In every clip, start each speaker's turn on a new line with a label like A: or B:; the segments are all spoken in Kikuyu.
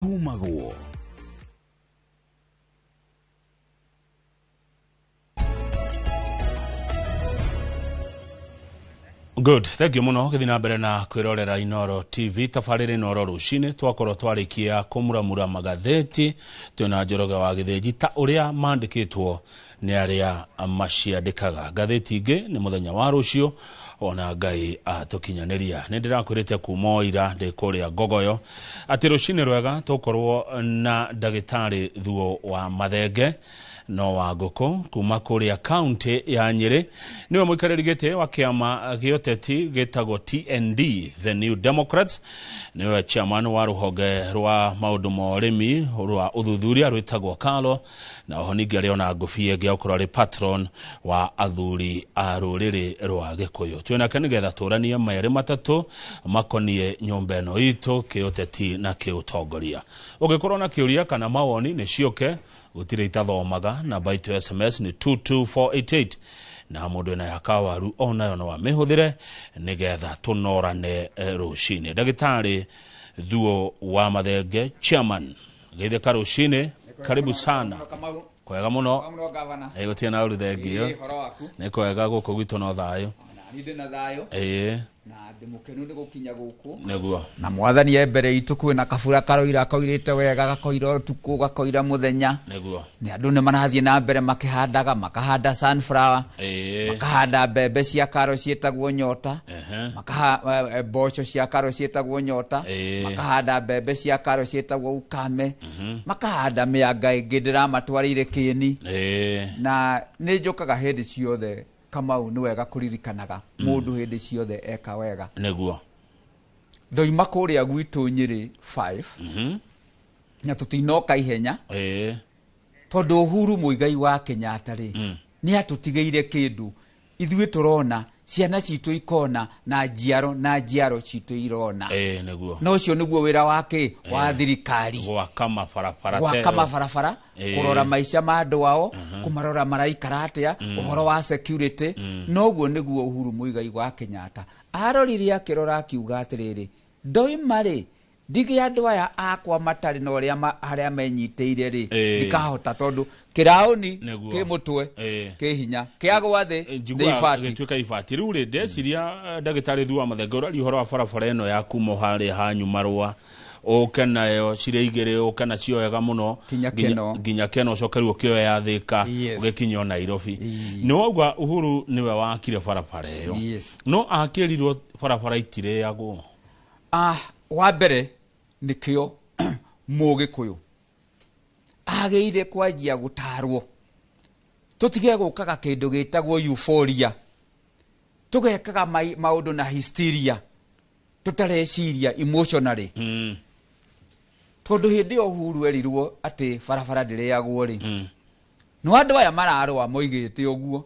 A: Humagwo.
B: Good, thank you muno gĩthiĩ na mbere na kwĩrorera Inoro TV tabarĩra Inoro rũcinĩ. Twakorwo twarĩkia kũmuramura magathĩti, twĩna Njoroge wa Gĩthĩnji ta ũrĩa mandĩkĩtwo nĩ arĩa maciandĩkaga. Ngathĩti ingĩ nĩ mũthenya wa rũciũ, ona Ngai atũkinyanĩria. Nĩ ndĩrakwĩrĩte kuma o ira ndĩ kũrĩa Ngogoyo atĩ rũcinĩ rwega tũkorwo na ndagĩtarĩ Thuo wa Mathenge no wa ngũkũ kuma kũrĩa kaunti ya Nyĩrĩ, nĩwe mũikarĩri gĩtĩ wa kĩama gĩa ũteti gĩtagwo TND, The New Democrats, nĩwe chairman wa rũhonge rwa maũndũ ma ũrĩmi rwa ũthuthuria rwĩtagwo KALRO, na oho ningĩ arĩ ona ngũbia ĩngĩ ya gũkorwo arĩ patron wa athuri a rũrĩrĩ rwa Gĩkũyũ. Twĩnake nĩgetha tũranie merĩ matatũ makoniĩ nyũmba ĩno itũ kĩũteti na kĩũtongoria. Ũngĩkorwo na kĩũria kana mawoni nĩ ciũke, gũtirĩ itathomaga. Namba itũ ya SMS nĩ 22488, na mũndũ ĩna ya kawaru onayo no amĩhũthĩre nĩgetha tũnorane rũcinĩ. Ndagĩtarĩ Thuo wa Mathenge, chairman, geithĩka rũcinĩ, karibu sana. Kwega mũno. Ĩ, gũtirĩ na ũru, thengio. Nĩ kwega gũkũ gwitũ, no thayũ.
C: Niĩ ndĩ na thayũ. Na ndĩ mũkenu nĩ gũkinya gũkũ. Na mwathani e mbere itũ, kwĩna kabura karoira, koirĩte wega, gakoira ũtukũ, gakoira mũthenya. Nĩ andũ nĩ marathiĩ na mbere makĩhandaga, makahanda sunflower, makahanda mbembe cia karo ciĩtagwo nyota, makaha mboco cia karo ciĩtagwo nyota, makahanda mbembe cia karo ciĩtagwo ukame, makahanda mĩanga ĩngĩ ndĩramatwarĩire kĩni. Na nĩ njũkaga hĩndĩ ciothe, Kamau, nĩ wega kũririkanaga mũndũ hĩndĩ ciothe eka wega. Ndoima kũrĩa gwitũ Nyĩrĩ 5 na tũtinoka ihenya, tondũ Uhuru Muigai wa Kenyatta rĩ, nĩ atũtigĩire kĩndũ ithuĩ tũrona, ciana citũ ikona, na njiaro na njiaro citũ irona. Na ũcio nĩguo wĩra wake wa thirikari.
B: Gwaka mabarabara.
C: Gwaka mabarabara, kũrora maica ma andũ ao, kũmarora maraikara atĩa, ũhoro wa security. Noguo nĩguo Uhuru Muigai wa Kenyatta arorire, akĩrora, akiuga atĩrĩrĩ, ndoima rĩ, ndige andũ aya akwa matarĩ na ũrĩa harĩa menyitĩire rĩ, ndikahota, tondũ kĩraũni kĩ mũtwe kĩ hinya, kĩagwa thĩ nĩ
B: Njiguaga
C: ibati.
B: Gĩtuĩka ibati. Rĩu rĩ, ndeciria ndagĩtarĩ Thuo wa Mathenge, ũraria ũhoro wa barabara ĩno ya kuma harĩa hanyu marũa, ũke nayo cirĩ igĩrĩ, ũke nacio wega mũno.
C: Kinya Keno.
B: Nginya Keno, ũcoke rĩu ũkĩoya ya Thĩka, ũgĩkinya o Nairobi. Nĩ wauga Uhuru nĩwe wakire barabara ĩyo. No akĩrirwo barabara itirĩagwo.
C: Ah, wa mbere nĩkĩo mũgĩkũyũ agĩire kwanjia gũtarwo, tũtige gũkaga kĩndũ gĩtagwo euphoria, tũgekaga maũndũ na hysteria, tũtareciria emotionally. Tondũ hĩndĩ ĩyo Uhuru erirwo atĩ barabara ndĩrĩagwo rĩ, no andũ aya mararũa moigĩte ũguo,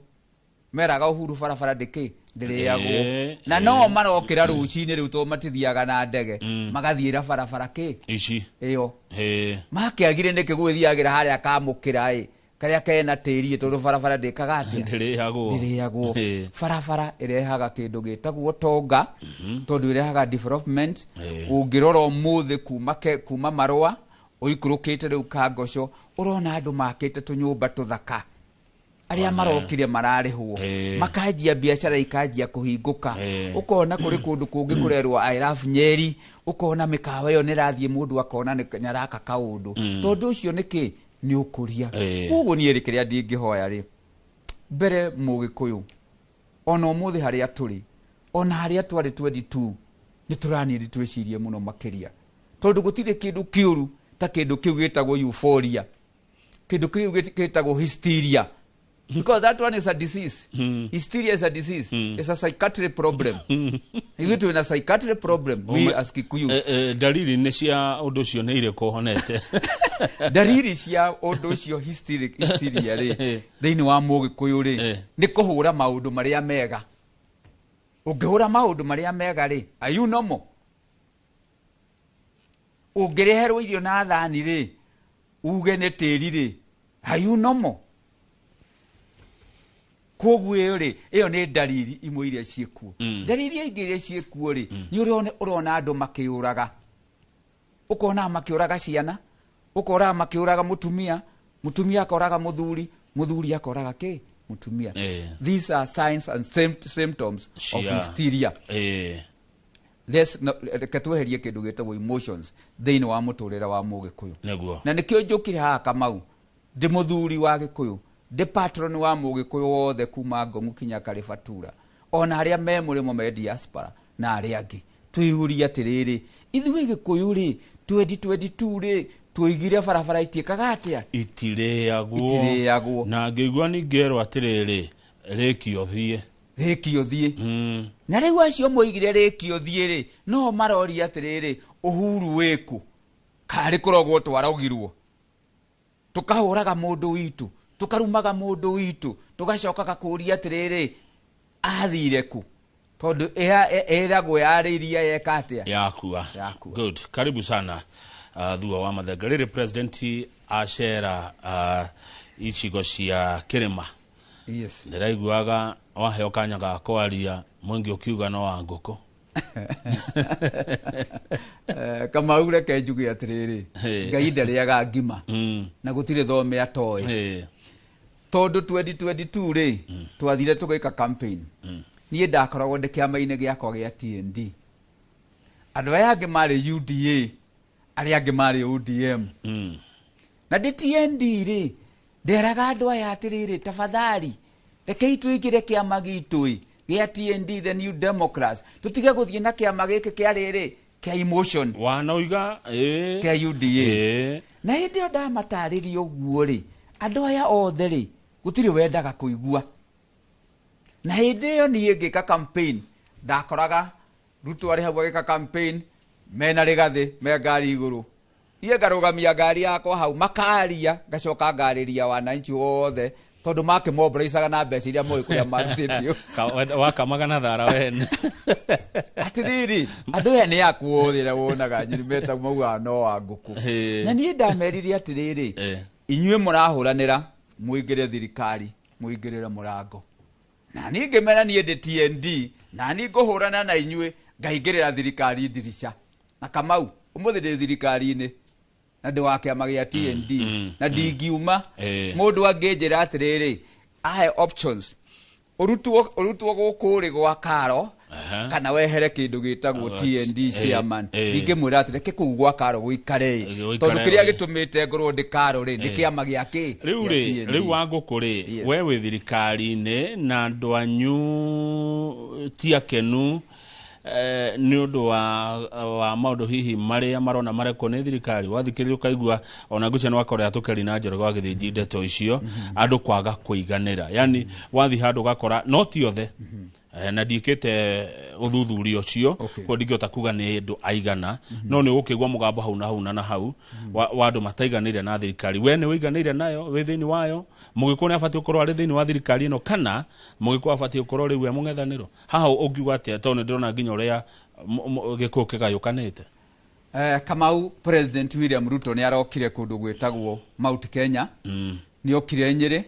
C: meraga Uhuru barabara ndĩkĩ ndĩrĩagwo. Na no marokĩra rũcinĩ rĩu, tondũ matithiaga na ndege, magathiĩra barabara kĩ
B: ici
C: ĩyo. Makĩagire nĩkĩ gwĩthiagĩra harĩa kamũkĩra ĩ karĩa kena tĩri ĩ, tondũ barabara ndĩkaga atĩa?
B: Ndĩrĩagwo.
C: Ndĩrĩagwo. Barabara ĩrehaga kĩndũ gĩtagwo tonga, tondũ ĩrehaga development. Ũngĩrora ũmũthĩ kuma marũa ũikũrũkĩte rĩu Kangoco, ũrona andũ makĩte tũnyũmba tũthaka, arĩa marokire mararĩhwo, makanjia biacara, ikanjia kũhingũka. Ũkona kũrĩ kũndũ kũngĩ kũrerwo "I love Nyeri", ũkona mĩkawa ĩyo nĩ ĩrathiĩ, mũndũ akona nĩ araka kaũndũ, tondũ ũcio nĩkĩ nĩ ũkũria. Koguo niĩ rĩ, kĩrĩa ndingĩhoya rĩ, mbere mũgĩkũyũ ona ũmũthĩ harĩa tũrĩ, ona harĩa twarĩ 22, nĩ tũranindi twĩcirie mũno makĩria, tondũ gũtirĩ kĩndũ kĩũru ta kĩndũ kĩu gĩtagwo euphoria, kĩndũ kĩu gĩtagwo hysteria, because that one is a disease. Hysteria is a disease. It's a psychiatric problem. Ithuĩ twĩna psychiatric problem, we as Kikuyus.
B: Dalili nĩ cia ũndũ ũcio nĩ irĩkũ honete?
C: Dalili cia ũndũ ũcio hysteria rĩ, thĩinĩ wa mũgĩkũyũ rĩ, nĩ kũhũra maũndũ marĩa mega. Ũngĩhũra maũndũ marĩa mega rĩ, are you normal? Ũngĩreherwo irio na thani rĩ, uge nĩ tĩri rĩ, are you normal? Koguo ĩyo rĩ, ĩyo nĩ ndariri imwe iria ciĩkuo. Ndariri ingĩ iria ciĩkuo rĩ, nĩ ũrona andũ makĩũraga. Ũkonaga makĩũraga ciana, ũkoraga makĩũraga mũtumia, mũtumia akoraga mũthuri, mũthuri akoraga kĩ? Mũtumia. These are signs and symptoms of hysteria. Reke tweherie kĩndũ gĩtagwo emotions thĩinĩ wa mũtũrĩre wa Mũgĩkũyũ. Na nĩkĩo njũkire haha Kamau, ndĩ mũthuri wa Gĩkũyũ, ndĩ patron wa Mũgĩkũyũ wothe kuma Ngong'u kinya Karĩbatura, ona arĩa me mũrĩmo me diaspora na arĩa angĩ. Twĩyũrie atĩrĩrĩ, ithuĩ Gĩkũyũ rĩ, 2022 rĩ, tũigire barabara itiĩkaga atĩa?
B: Itirĩagwo. Itirĩagwo. Na ngĩigua ningĩ erwo atĩrĩrĩ, rĩki ũthiĩ.
C: Rĩki ũthiĩ. Na rĩu acio moigire rĩki ũthiĩ rĩ, no maroria atĩrĩrĩ, Uhuru wĩkũ? Karĩ kũrogwo twarogirwo. Tũkahũraga mũndũ witũ, tũkarumaga mũndũ witũ, tũgacoka kũria atĩrĩrĩ, athire kũ? Tondũ ĩragwo yarĩirie yeka atĩa?
B: Yakua.
C: Yakua.
B: Good. Karibu sana thua wa Mathenge. Rĩrĩ president acera icigo cia kĩrĩma.
C: Yes.
B: Ndĩraiguaga waheo kanya ga kwaria mũingĩ ũkiuga no wa ngũkũ.
C: Kamau reke njuge atĩrĩrĩ, Ngai ndarĩaga ngima na gũtirĩ thome atoĩ. Tondũ 2022 rĩ, twathire tũgĩka campaign. Niĩ ndakoragwo ndĩ kĩama-inĩ gĩakwa gĩa TND. Andũ aya angĩ marĩ UDA, arĩa angĩ marĩ ODM. Na ndĩ TND rĩ, nderaga andũ aya atĩrĩrĩ, tafadhali rekei tũingĩre kĩama gitũ ĩ gĩa TND, the New Democrats, tũtige gũthiĩ na kĩama gĩkĩ kĩa rĩrĩ kĩa emotion.
B: Wanoiga
C: kĩa UDA. Na hĩndĩ ĩyo ndamatarĩria ũguo rĩ, andũ aya othe rĩ, gũtirĩ wendaga kũigua. Na hĩndĩ ĩyo niĩ ngĩka campaign, ndakoraga Ruto arĩ hau agĩka campaign, mena Rigathĩ me ngari igũrũ. Niĩ ngarũgamia ngari yakwa hau, makaria, ngacoka ngarĩria wananchi othe, tondũ makĩmomboricaga na mbeca iria moĩ kũrĩa marutĩtio.
B: Wakamaga na thara wene.
C: Atĩrĩrĩ, andũ aya nĩ aku othe arĩa wonaga nyiri meta maugaga no wa ngũkũ. Na niĩ ndamerire atĩrĩrĩ, inyuĩ mũrahũranĩra mũingĩre thirikari, mũingĩrĩre mũrango. Na niĩ ngĩmera niĩ ndĩ TND, na niĩ ngũhũrana na inyuĩ ngaingĩrĩra thirikari ndirica. Na Kamau, ũmũthĩ ndĩ thirikari-inĩ na ndĩ wa kĩama gĩa TND, na ndingiuma. Mũndũ angĩnjĩra atĩrĩrĩ, ahe options, ũrutwo gũkũ rĩ gwa Karo, kana wehere kĩndũ gĩtagwo TND chairman, ndingĩmwĩra atĩ reke kũu gwa Karo gũikare, tondũ kĩrĩa gĩtũmĩte ngorwo ndĩ Karo rĩ, nĩ kĩama gĩa kĩ?
B: Rĩu rĩ, rĩu wa ngũkũ rĩ, we wĩ thirikari-inĩ na andũ anyu ti akenu nĩ ũndũ wa maũndũ hihi marĩa marona marekwo nĩ thirikari. Wathikĩrĩria ũkaigua ona ngũcia nĩ wakorera tũkeri na Njoroge wa Gĩthĩnji ndeto icio, andũ kwaga kũiganĩra. Yani wathiĩ handũ ũgakora no ti othe, na ndiĩkĩte ũthuthuria ũcio, koguo ndingĩhota kuga nĩ andũ aigana, no nĩ ũgũkĩigua mũgambo hau na hau na hau wa andũ mataiganĩire na thirikari. We nĩ ũiganĩire nayo, wĩ thĩinĩ wayo? Mũgĩkũyũ nĩ abatiĩ gũkorwo arĩ thĩinĩ wa thirikari ĩno, kana mũgĩkũyũ abatiĩ gũkorwo rĩu e mũng'ethanĩro? Haha ũngiuga atĩa, tondũ nĩ ndĩrona nginya ũrĩa Gĩkũyũ kĩgayũkanĩte?
C: Kamau, President William Ruto nĩ arokire kũndũ gwĩtagwo Mount Kenya. Nĩ okire Nyĩrĩ,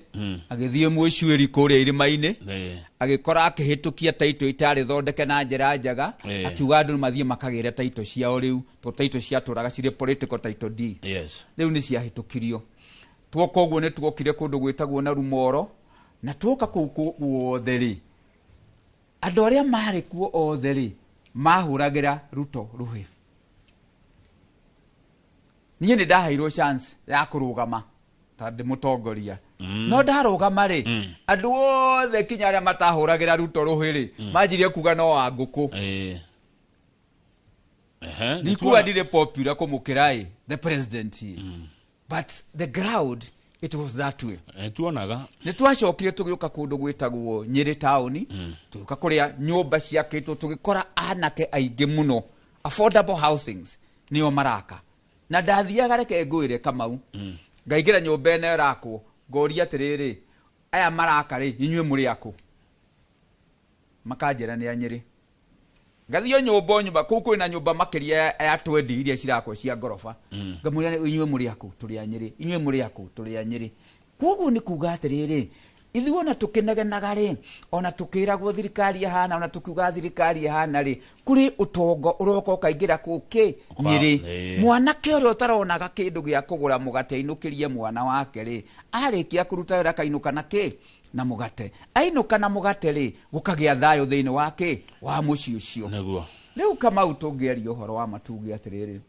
C: agĩthiĩ Mwĩcuĩri kũrĩa irĩma-inĩ, agĩkora akĩhĩtũkia taito itarĩ thondeke na njĩra njega, akiuga andũ mathiĩ makagĩre taito ciao rĩu, tondũ taito ciatũraga cirĩ political title deed. Rĩu nĩ ciahĩtũkirio. Tuoka ũguo nĩ tuokire kũndũ gwĩtagwo na Rumoro, na tuoka kũu guothe rĩ, andũ arĩa marĩ kuo othe rĩ, mahũragĩra Ruto rũhĩ. Niĩ nĩ ndaheirwo chance ya kũrũgama ta ndĩ mũtongoria. No ndarũgama rĩ, andũ othe kinya arĩa matahũragĩra Ruto rũhĩ rĩ, manjirie kuga no wa ngũkũ. Ndikuga ndirĩ popular kũmũkĩra ĩ, the president ĩ. But the ground, it was that way.
B: Tuonaga.
C: Nĩ twacokire tũgĩũka kũndũ gwĩtagwo Nyĩrĩ taũni, tũgĩũka kũrĩa nyũmba ciakĩtwo, tũgĩkora anake aingĩ mũno, affordable housings nĩo maraka. Na ndathiaga, reke ngwĩre Kamau, ngaingĩra nyũmba ĩno ĩrakwo, ngoria atĩrĩrĩ, aya maraka rĩ, inyuĩ mũrĩ akũ? Makanjĩra nĩ a Nyĩrĩ. Ngathiĩ nyũmba o nyũmba, kũu kwĩna nyũmba makĩria ya 20 iria cirakwo cia ngoroba. Ngamwĩra inyuĩ mũrĩ akũ? Tũrĩ a Nyĩrĩ. Inyuĩ mũrĩ akũ? Tũrĩ a Nyĩrĩ. Koguo nĩ kuga atĩrĩrĩ, Ithuĩ ona tũkĩnegenaga rĩ, ona tũkĩragwo thirikari ĩhana, ona tũkiuga thirikari ĩhana rĩ, kũrĩ ũtongo ũroka ũkaingĩra kũ kĩ Nyĩrĩ. Mwanake ũrĩa ũtaronaga kĩndũ gĩa kũgũra mũgate ainũkĩrie mwana wake rĩ, arĩkia kũruta wĩra akainũka na kĩ? Na mũgate. Ainũka na mũgate rĩ, gũkagĩa thayũ thĩinĩ wa kĩ? Wa mũciĩ ũcio.
B: Nĩguo.
C: Rĩu Kamau tũngĩaria ũhoro wa ma tuge atĩrĩrĩ,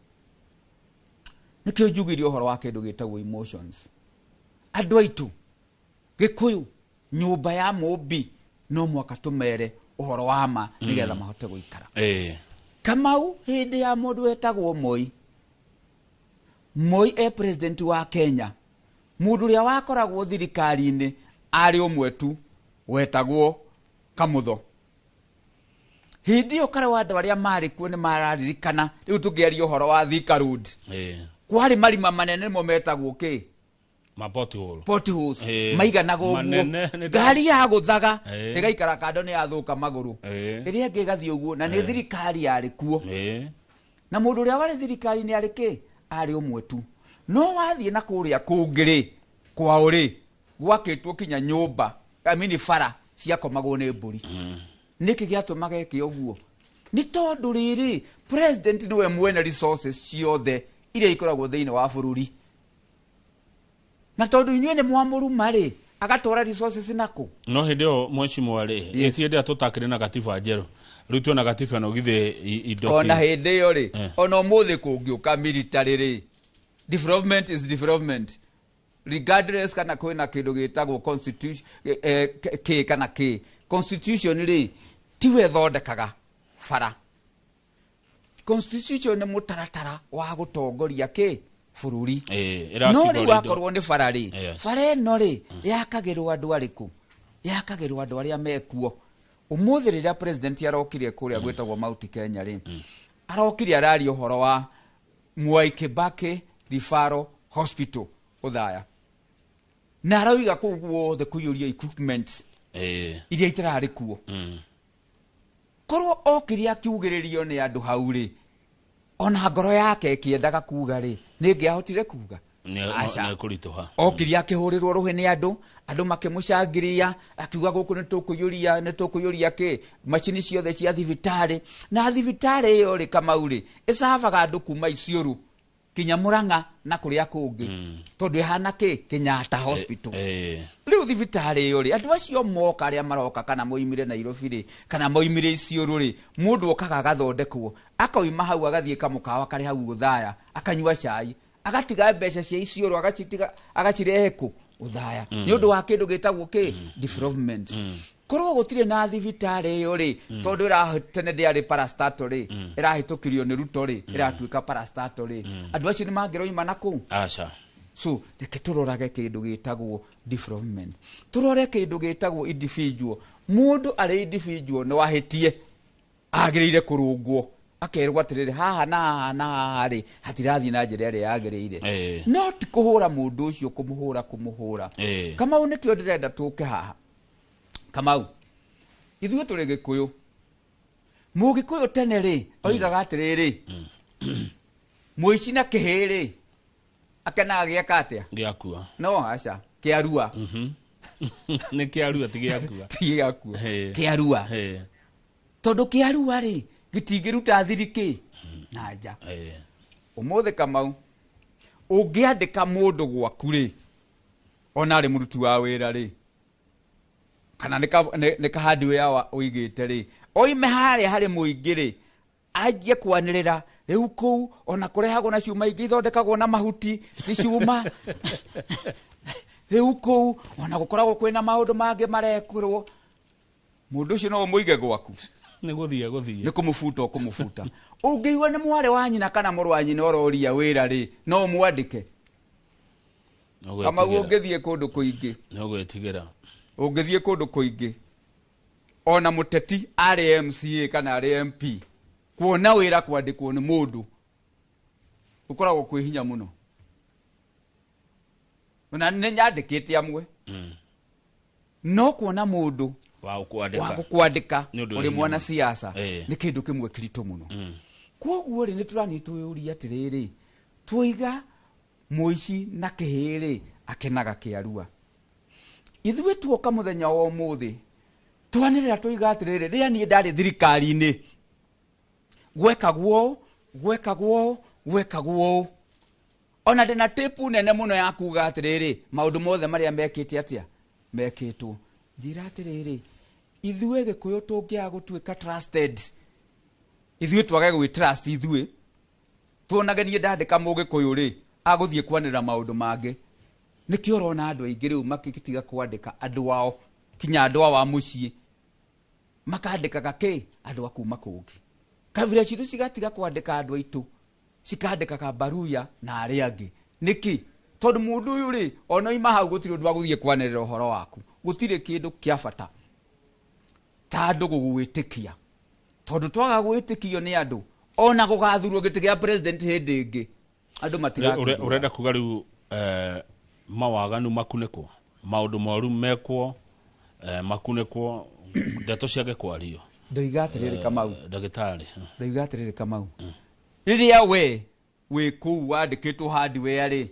C: nĩkĩo njugire ũhoro wa kĩndũ gĩtagwo emotions. Andũ aitũ Gĩkũyũ, nyũmba ya mũmbi no mwaka tũmere ũhoro wa ma nĩgetha mahote gũikara. Kamau hĩndĩ ya mũndũ wetagwo Moi, Moi e president wa Kenya, mũndũ ũrĩa wakoragwo thirikari-inĩ arĩ ũmwe tu wetagwo Kamutho. Hĩndĩ ĩyo karĩ andũ arĩa marĩ kuo nĩ mararirikana, rĩu tũngĩaria ũhoro wa Thika Road, kwarĩ marima manene nĩmo metagwo kĩ?
B: Ma pothole.
C: Potholes. Maiganaga ũguo.
B: Manene, nĩ
C: Ngari yagũthaga ĩgaikara kando nĩ yathũka magũrũ, ĩrĩa ĩngĩ ĩgathiĩ ũguo, na nĩ thirikari yarĩ kuo. Na mũndũ ũrĩa warĩ thirikari-inĩ arĩ kĩ? Arĩ ũmwe tu. No wathiĩ na kũrĩa kũngĩ rĩ, kwao rĩ, gwakĩtwo kinya nyũmba, I mean bara ciakomagwo nĩ mbũri. Nĩkĩ gĩatũmaga eke ũguo? Nĩ tondũ rĩrĩ, president nĩwe mwene resources ciothe iria ikoragwo thĩinĩ wa bũrũri. Na tondũ inyuĩ nĩ mwamũruma rĩ, agatwara resources nakũ?
B: No hĩndĩ ĩyo mheshimiwa rĩ, ĩti hĩndĩ ĩrĩa tũtakĩrĩ na gatiba njerũ, rĩu twĩna gatiba ĩno githĩ indo
C: Ona hĩndĩ ĩyo rĩ, ona ũmũthĩ kũngĩũka military rĩ, development is development regardless kana kwĩna kĩndũ gĩtagwo constitution kĩ kana kĩ. Constitution rĩ, tiwe ĩthondekaga bara. Constitution nĩ mũtaratara wa gũtongoria kĩ? Bũrũri. No
B: Ĩrakigwo
C: rĩu
B: rĩ
C: akorwo nĩ bara rĩ, bara ĩno rĩ, yakagĩrwo andũ arĩkũ? Yakagĩrwo andũ arĩa mekuo. Ũmũthĩ rĩrĩa president arokire kũrĩa gwĩtagwo Mount Kenya rĩ, arokire araria ũhoro wa Mwai Kibaki Referral Hospital Othaya. Na aroiga kũu guothe kũiyũria equipment iria itararĩ kuo. Korwo okire akiugĩrĩrio nĩ andũ hau rĩ, ona ngoro yake ĩkĩendaga kuga rĩ, nĩ ĩngĩahotire kuga? Aca.
B: Nĩ kũritũha.
C: Okire akĩhũrĩrwo rũhĩ nĩ andũ, andũ makĩmũcangĩria, akiuga gũkũ nĩ tũkũiyũria, nĩ tũkũiyũria kĩ? Macini ciothe cia thibitarĩ. Na thibitarĩ ĩyo rĩ, Kamau rĩ, ĩcavaga andũ kuma Isiolo kinya Murang'a na kũrĩa kũngĩ. Tondũ ĩhana kĩ? Kenyatta Hospital. Rĩu thibitarĩ ĩyo rĩ, andũ acio moka arĩa maroka kana moimire Nairobi rĩ, kana moimire Isiolo rĩ, mũndũ okaga agathondekwo, akoima hau agathiĩ kamũkawa karĩ hau Othaya, akanyua cai, agatiga mbeca cia Isiolo, agacitiga, agacirehe kũ? Othaya. Nĩ ũndũ wa kĩndũ gĩtagwo kĩ? Development. Korwo gũtirĩ na thibitarĩ ĩyo rĩ, tondũ tene ndĩarĩ parastatal rĩ, ĩrahĩtũkirio nĩ Ruto rĩ, ĩratuĩka parastatal rĩ, andũ acio nĩ mangĩroima na kũu?
B: Aca.
C: So, reke tũrorage kĩndũ gĩtagwo development. Tũrore kĩndũ gĩtagwo individual. Mũndũ arĩ individual no ahĩtie, agĩrĩire kũrũngwo, akerwo atĩrĩrĩ, haha na haha na haha rĩ, hatirathiĩ na njĩra ĩrĩa yagĩrĩire. No ti kũhũra mũndũ ũcio, kũmũhũra, kũmũhũra. Kamau, nĩkĩo ndĩrenda tũke haha. Kamau, ithuĩ tũrĩ Gĩkũyũ. Mũgĩkũyũ tene rĩ, oigaga atĩrĩrĩ, mũici na kĩhĩ rĩ, akenaga gĩeka atĩa?
B: Gĩakua.
C: No, aca, kĩarua.
B: Nĩ kĩarua, ti gĩakua.
C: Ti gĩakua. Kĩarua. Tondũ kĩarua rĩ, gĩtingĩruta thiri kĩ? Na nja. Ũmũthĩ Kamau, ũngĩandĩka mũndũ gwaku rĩ, ona arĩ mũruti wa wĩra rĩ, kana nĩ kahandi wĩra wa ũigĩte rĩ, oime harĩa harĩ mũingĩ rĩ, anjie kwanĩrĩra rĩu kũu, ona kũrehagwo na cuma ingĩ ithondekagwo na mahuti, ti cuma. Rĩu kũu, ona gũkoragwo kwĩna maũndũ mangĩ marekĩrwo. Mũndũ ũcio no ũmũige gwaku.
B: Nĩ gũthiĩ, gũthiĩ.
C: Nĩ kũmũbuta, ũkũmũbuta. Ũngĩigua nĩ mwarĩ wa nyina kana mũrũ wa nyina ũroria wĩra rĩ, no ũmwandĩke.
B: Nĩ
C: Kamau,
B: ũgwĩtigĩra.
C: ũngĩthiĩ kũndũ kũingĩ.
B: Nĩ ũgwĩtigĩra.
C: Ũngĩthiĩ kũndũ kũingĩ. Ona mũteti arĩ MCA kana arĩ MP, kuona wĩra kwandĩkwo nĩ mũndũ, ũkoragwo kwĩ hinya mũno. Na nĩ nyandĩkĩte amwe. No kuona mũndũ
B: Wa gũkwandĩka.
C: wa gũkwandĩka
B: Nĩ ũndũ
C: ũrĩ
B: hinya
C: mwana
B: mũno.
C: siasa, nĩ kĩndũ kĩmwe kĩritũ mũno. Kwoguo rĩ, nĩ tũrathiĩ twĩyũrie atĩrĩrĩ, twoiga mũici na kĩhĩ rĩ, akenaga kĩarua. Ithuĩ tuoka mũthenya wa ũmũthĩ twanĩrĩra tũiga atĩrĩrĩ, rĩrĩa niĩ ndarĩ thirikari-inĩ gwekagwo gwekagwo gwekagwo ũũ. Ona ndĩna tape nene mũno ya kuga atĩrĩrĩ, maũndũ mothe marĩa mekĩte atĩa mekĩtwo. Njĩra atĩrĩrĩ, ithuĩ Gĩkũyũ tũngĩaga gũtuĩka trusted, ithuĩ twage gwĩ trust, ithuĩ tuonage niĩ ndandĩka mũgĩkũyũ rĩ agũthiĩ kwanĩrĩra maũndũ mangĩ. Nĩkĩo ũrona andũ aingĩ rĩu makĩtiga kwandĩka andũ ao, kinya andũ ao a mũciĩ makandĩkaga kĩ andũ a kuma kũngĩ. Kabira citũ cigatiga kwandĩka andũ aitũ, cikandĩkaga Baruya na arĩa angĩ. Nĩkĩ? Tondũ mũndũ ũyũ rĩ ona oima hau gũtirĩ ũndũ wa gũthiĩ kwanĩrĩra ũhoro waku, gũtirĩ kĩndũ kĩa bata ta andũ gũgwĩtĩkia. Tondũ twaga gwĩtĩkio nĩ andũ, ona gũgathurwo gĩtĩ gĩa president hĩndĩ ĩngĩ andũ matigatũthura.
B: Ũrenda kuga rĩu mawaganu makunĩkwo, maũndũ moru mekwo, makunĩkwo, ndeto ciage kwario.
C: Ndoiga atĩrĩrĩ Kamau.
B: Ndagĩtarĩ.
C: Ndoiga atĩrĩrĩ Kamau. Rĩrĩa we wĩ kũu wandĩkĩtwo hardware rĩ,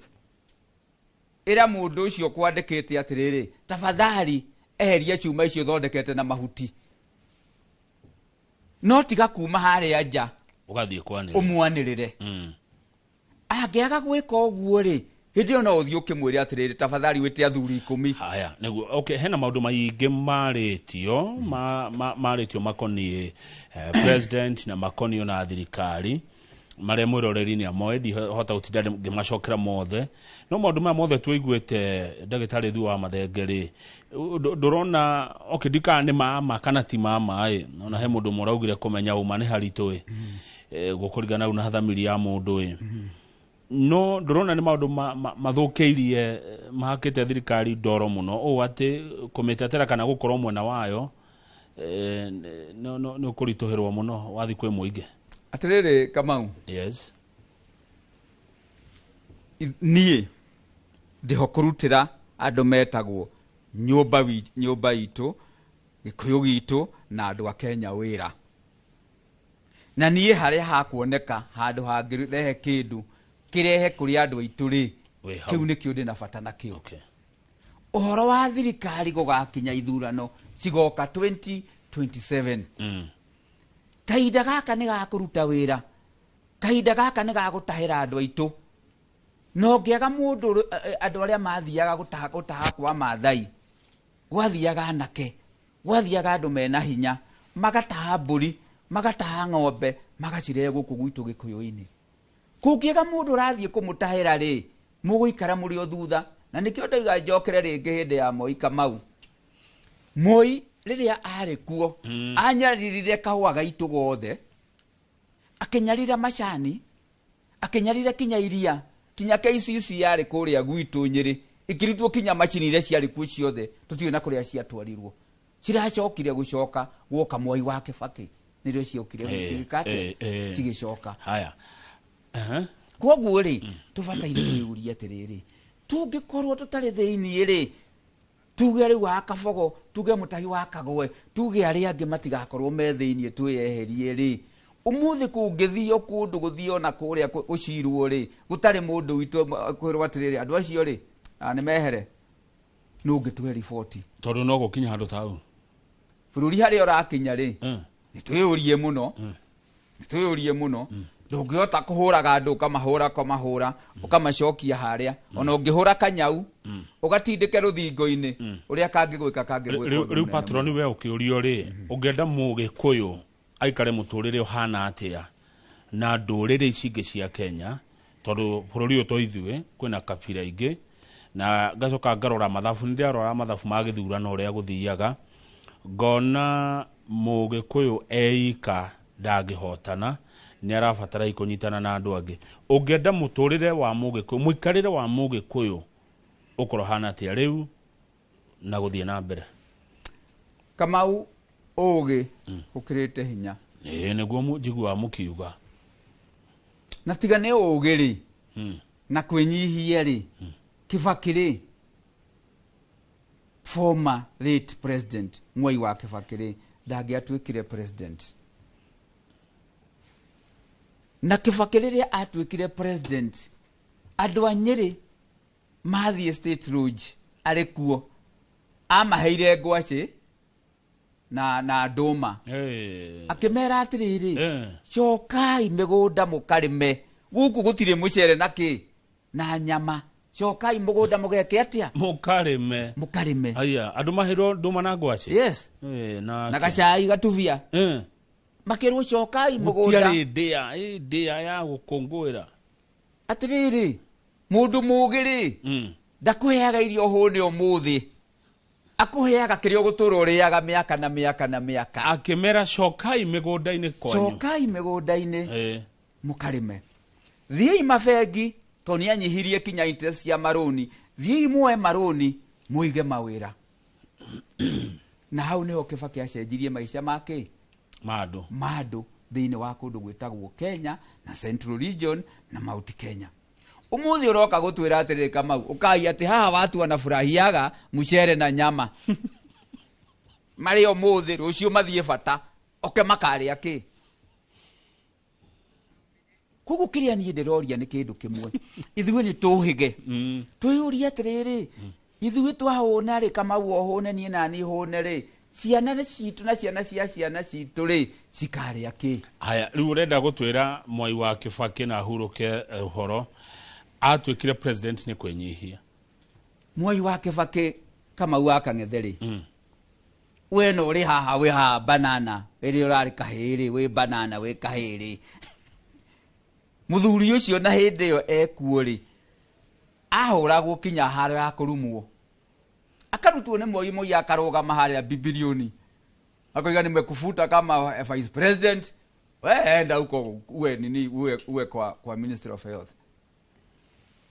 C: ĩra mũndũ ũcio kwandĩkĩte atĩrĩrĩ, tafadhali eheria cuma icio thondekete na mahuti. No tiga kuma harĩa nja
B: ũgathiĩ kwanĩrĩra,
C: ũmwanĩrĩre. Angĩaga gwĩka ũguo rĩ, hĩndĩ ĩyo no ũthiĩ ũkĩmwĩre atĩrĩrĩ, tafadhali wĩte athuri 10.
B: Haya, nĩguo. Okay, hena maũndũ maingĩ marĩtio marĩtio makoniĩ president na makoniĩ ona thirikari marĩa mwĩroreri nĩ amoĩ, ndihota gũtinda ngĩmacokera mothe. No maũndũ maya mothe tũiguĩte ndagĩtarĩ Thuo wa Mathenge rĩ, ndũrona okay, ndikana nĩ mama kana ti mama ĩ, ona he mũndũ ũmwe ũraugire kũmenya ũma nĩ haritũ ĩ, gũkũringana rĩu na thamiri ya mũndũ ĩ. No ndũrona nĩ maũndũ mathũkĩirie, mahakĩte thirikari ndoro mũno ũũ atĩ kũmĩtetera kana gũkorwo mwena wayo nĩ ũkũritũhĩrwo mũno wathiĩ kwĩ mũingĩ.
C: Atĩrĩrĩ Kamau.
B: Yes.
C: Niĩ ndĩho kũrutĩra andũ metagwo nyũmba itũ, Gĩkũyũ gitũ na andũ a Kenya wĩra. Na niĩ harĩa hakuoneka handũ hangĩrehe kĩndũ kĩrehe kũrĩ andũ aitũ rĩ, kĩu nĩkĩo ndĩna bata nakĩo.
B: Okay.
C: Ũhoro wa thirikari gũgakinya ithurano cigoka 2027. Kahinda gaka nĩ gakũruta wĩra, kahinda gaka nĩ gagũtahĩra andũ aitũ. No ngĩaga mũndũ, andũ arĩa mathiaga gũtaha kwa Maathai, gwathiaga anake, gwathiaga andũ mena hinya, magataha mbũri, magataha ng'ombe, magacirehe gũkũ gwitũ Gĩkũyũ-inĩ. Kũngĩaga mũndũ ũrathiĩ kũmũtahĩra rĩ, mũgũikara mũrĩ o thutha. Na nĩkĩo ndauga njokere rĩngĩ hĩndĩ ya Moi Kamau. Moi rĩrĩa arĩ kuo, anyaririre kahũa gaitũ gothe, akĩnyarira macani, akĩnyarira kinya iria, kinya KCC yarĩ kũrĩa gwitũ Nyĩrĩ, ikĩrutwo kinya macini iria ciarĩ kuo ciothe, tũtiũĩ na kũrĩa ciatwarirwo. Ciracokire gũcoka gwoka Mwai wa Kĩbakĩ, nĩrĩo ciokire gũcika atĩa? Cigĩcoka.
B: Haya.
C: Kwoguo rĩ, tũbataire kwĩyũria atĩrĩrĩ, tũngĩkorwo tũtarĩ thĩiniĩ rĩ, tuge rĩu wa Kabogo, tuge mũtahi wa Kagwe, tuge arĩa angĩ matigakorwo me thĩiniĩ twĩyeherie rĩ, ũmũthĩ kũngĩthio kũndũ gũthio na kũrĩa gũcirwo rĩ, gũtarĩ mũndũ witũ kwĩrwo atĩrĩrĩ, andũ acio rĩ, nĩ mehere, nũ ũngĩtũhe riboti?
B: Tondũ no gũkinya handũ ta hau.
C: Bũrũri harĩa ũrakinya rĩ, nĩ twĩyũrie mũno, nĩ twĩyũrie mũno. Ndũngĩhota kũhũraga andũ ũkamahũra, ũkamahũra, ũkamacokia harĩa. Ona ũngĩhũra kanyau, ũgatindĩke rũthingo-inĩ, ũrĩa kangĩgwĩka, kangĩgwĩka
B: Rĩu
C: ũndũ mũnene
B: patroni
C: mũno.
B: we ũkĩũrio rĩ, ũngĩenda mũgĩkũyũ aikare mũtũrĩre ũhana atĩa na ndũrĩrĩ ici ingĩ cia Kenya, tondũ bũrũri ũyũ to ithuĩ, kwĩna kabira ingĩ, na ngacoka ngarora mathabu, nĩ ndĩrarora mathabu ma gĩthurano ũrĩa gũthiaga, ngona mũgĩkũyũ eika ndangĩhotana, nĩ arabatara kũnyitana na andũ angĩ. Ũngĩenda mũtũrĩre wa mũgĩkũyũ, mũikarĩre wa mũgĩkũyũ ũkorwo hana atĩa rĩu na gũthiĩ na mbere?
C: Kamau, ũgĩ ũkĩrĩte hinya.
B: Ĩĩ, nĩguo njiguaga mũkiuga.
C: Na tiga nĩ ũgĩ rĩ, na kwĩnyihia rĩ, Kibaki rĩ, former late president Mwai wa Kibaki rĩ, ndangĩatuĩkire president. Na Kibaki rĩrĩa atuĩkire president, andũ a Nyĩrĩ mathiĩ State Lodge arĩ kuo, Amaheire ngwacĩ na ndũma. Akĩmera atĩrĩrĩ, cokai mĩgũnda mũkarĩme, gũkũ gũtirĩ mũcere na kĩ na nyama, cokai mũgũnda mũgeke atĩa?
B: Mũkarĩme.
C: Mũkarĩme.
B: Aya, andũ maheirwo ndũma na ngwacĩ?
C: Yes. Na gacai gatubia. Makĩrwo cokai mũgũnda.
B: Gũtiarĩ ndĩa, ndĩa ya gũkũngũĩra.
C: Atĩrĩrĩ, mũndũ mũũgĩ rĩ, ndakũheaga irio hũne ũmũthĩ, akũheaga kĩrĩa ũgũtũra ũrĩaga mĩaka na mĩaka na mĩaka.
B: Akĩmera cokai mĩgũnda-inĩ kwanyu.
C: Cokai mĩgũnda-inĩ mũkarĩme. Thiĩi mabengi, tondũ nĩanyihirie kinya interest cia marũni, thiĩi muoe marũni mũige mawĩra. Na hau nĩho Kibaki acenjirie maica make ma andũ thĩinĩ wa kũndũ gwĩtagwo Kenya na Central Region na Mount Kenya. Ũmũthĩ ũroka gũtwĩra atĩrĩrĩ Kamau, ũkai atĩ haha watu wanafurahiaga mchere na nyama. Marĩ ũmũthĩ, rũciũ mathiĩ bata, oke makarĩa kĩ? Koguo kĩrĩa niĩ ndĩroria nĩ kĩndũ kĩmwe, ithuĩ nĩ tũhĩge, twĩyũrie atĩrĩrĩ, ithuĩ twahũna rĩ, Kamau ohũne, niĩ nani hũne rĩ, ciana citũ na ciana cia ciana citũ rĩ, cikarĩa kĩ?
B: Haya, rĩu ũrenda gũtwĩra Mwai wa Kibaki na ahurũke ũhoro atuĩkire president nĩ kwĩnyihia?
C: Mwai wa Kibaki, Kamau wa Kang'ethe rĩ, we no ũrĩ haha, wĩ haha banana ĩrĩa ũrarĩ kahĩĩ rĩ, wĩ banana wĩ kahĩĩ rĩ, mũthuri ũcio na hĩndĩ ĩyo ekuo rĩ, ahũragwo kinya haro ya kũrumwo, akarutwo nĩ Moi. Moi akarũgama harĩa bibilioni akoiga nimekufuta kama vice president, we enda huko uwe nini, uwe kwa Ministry of Health.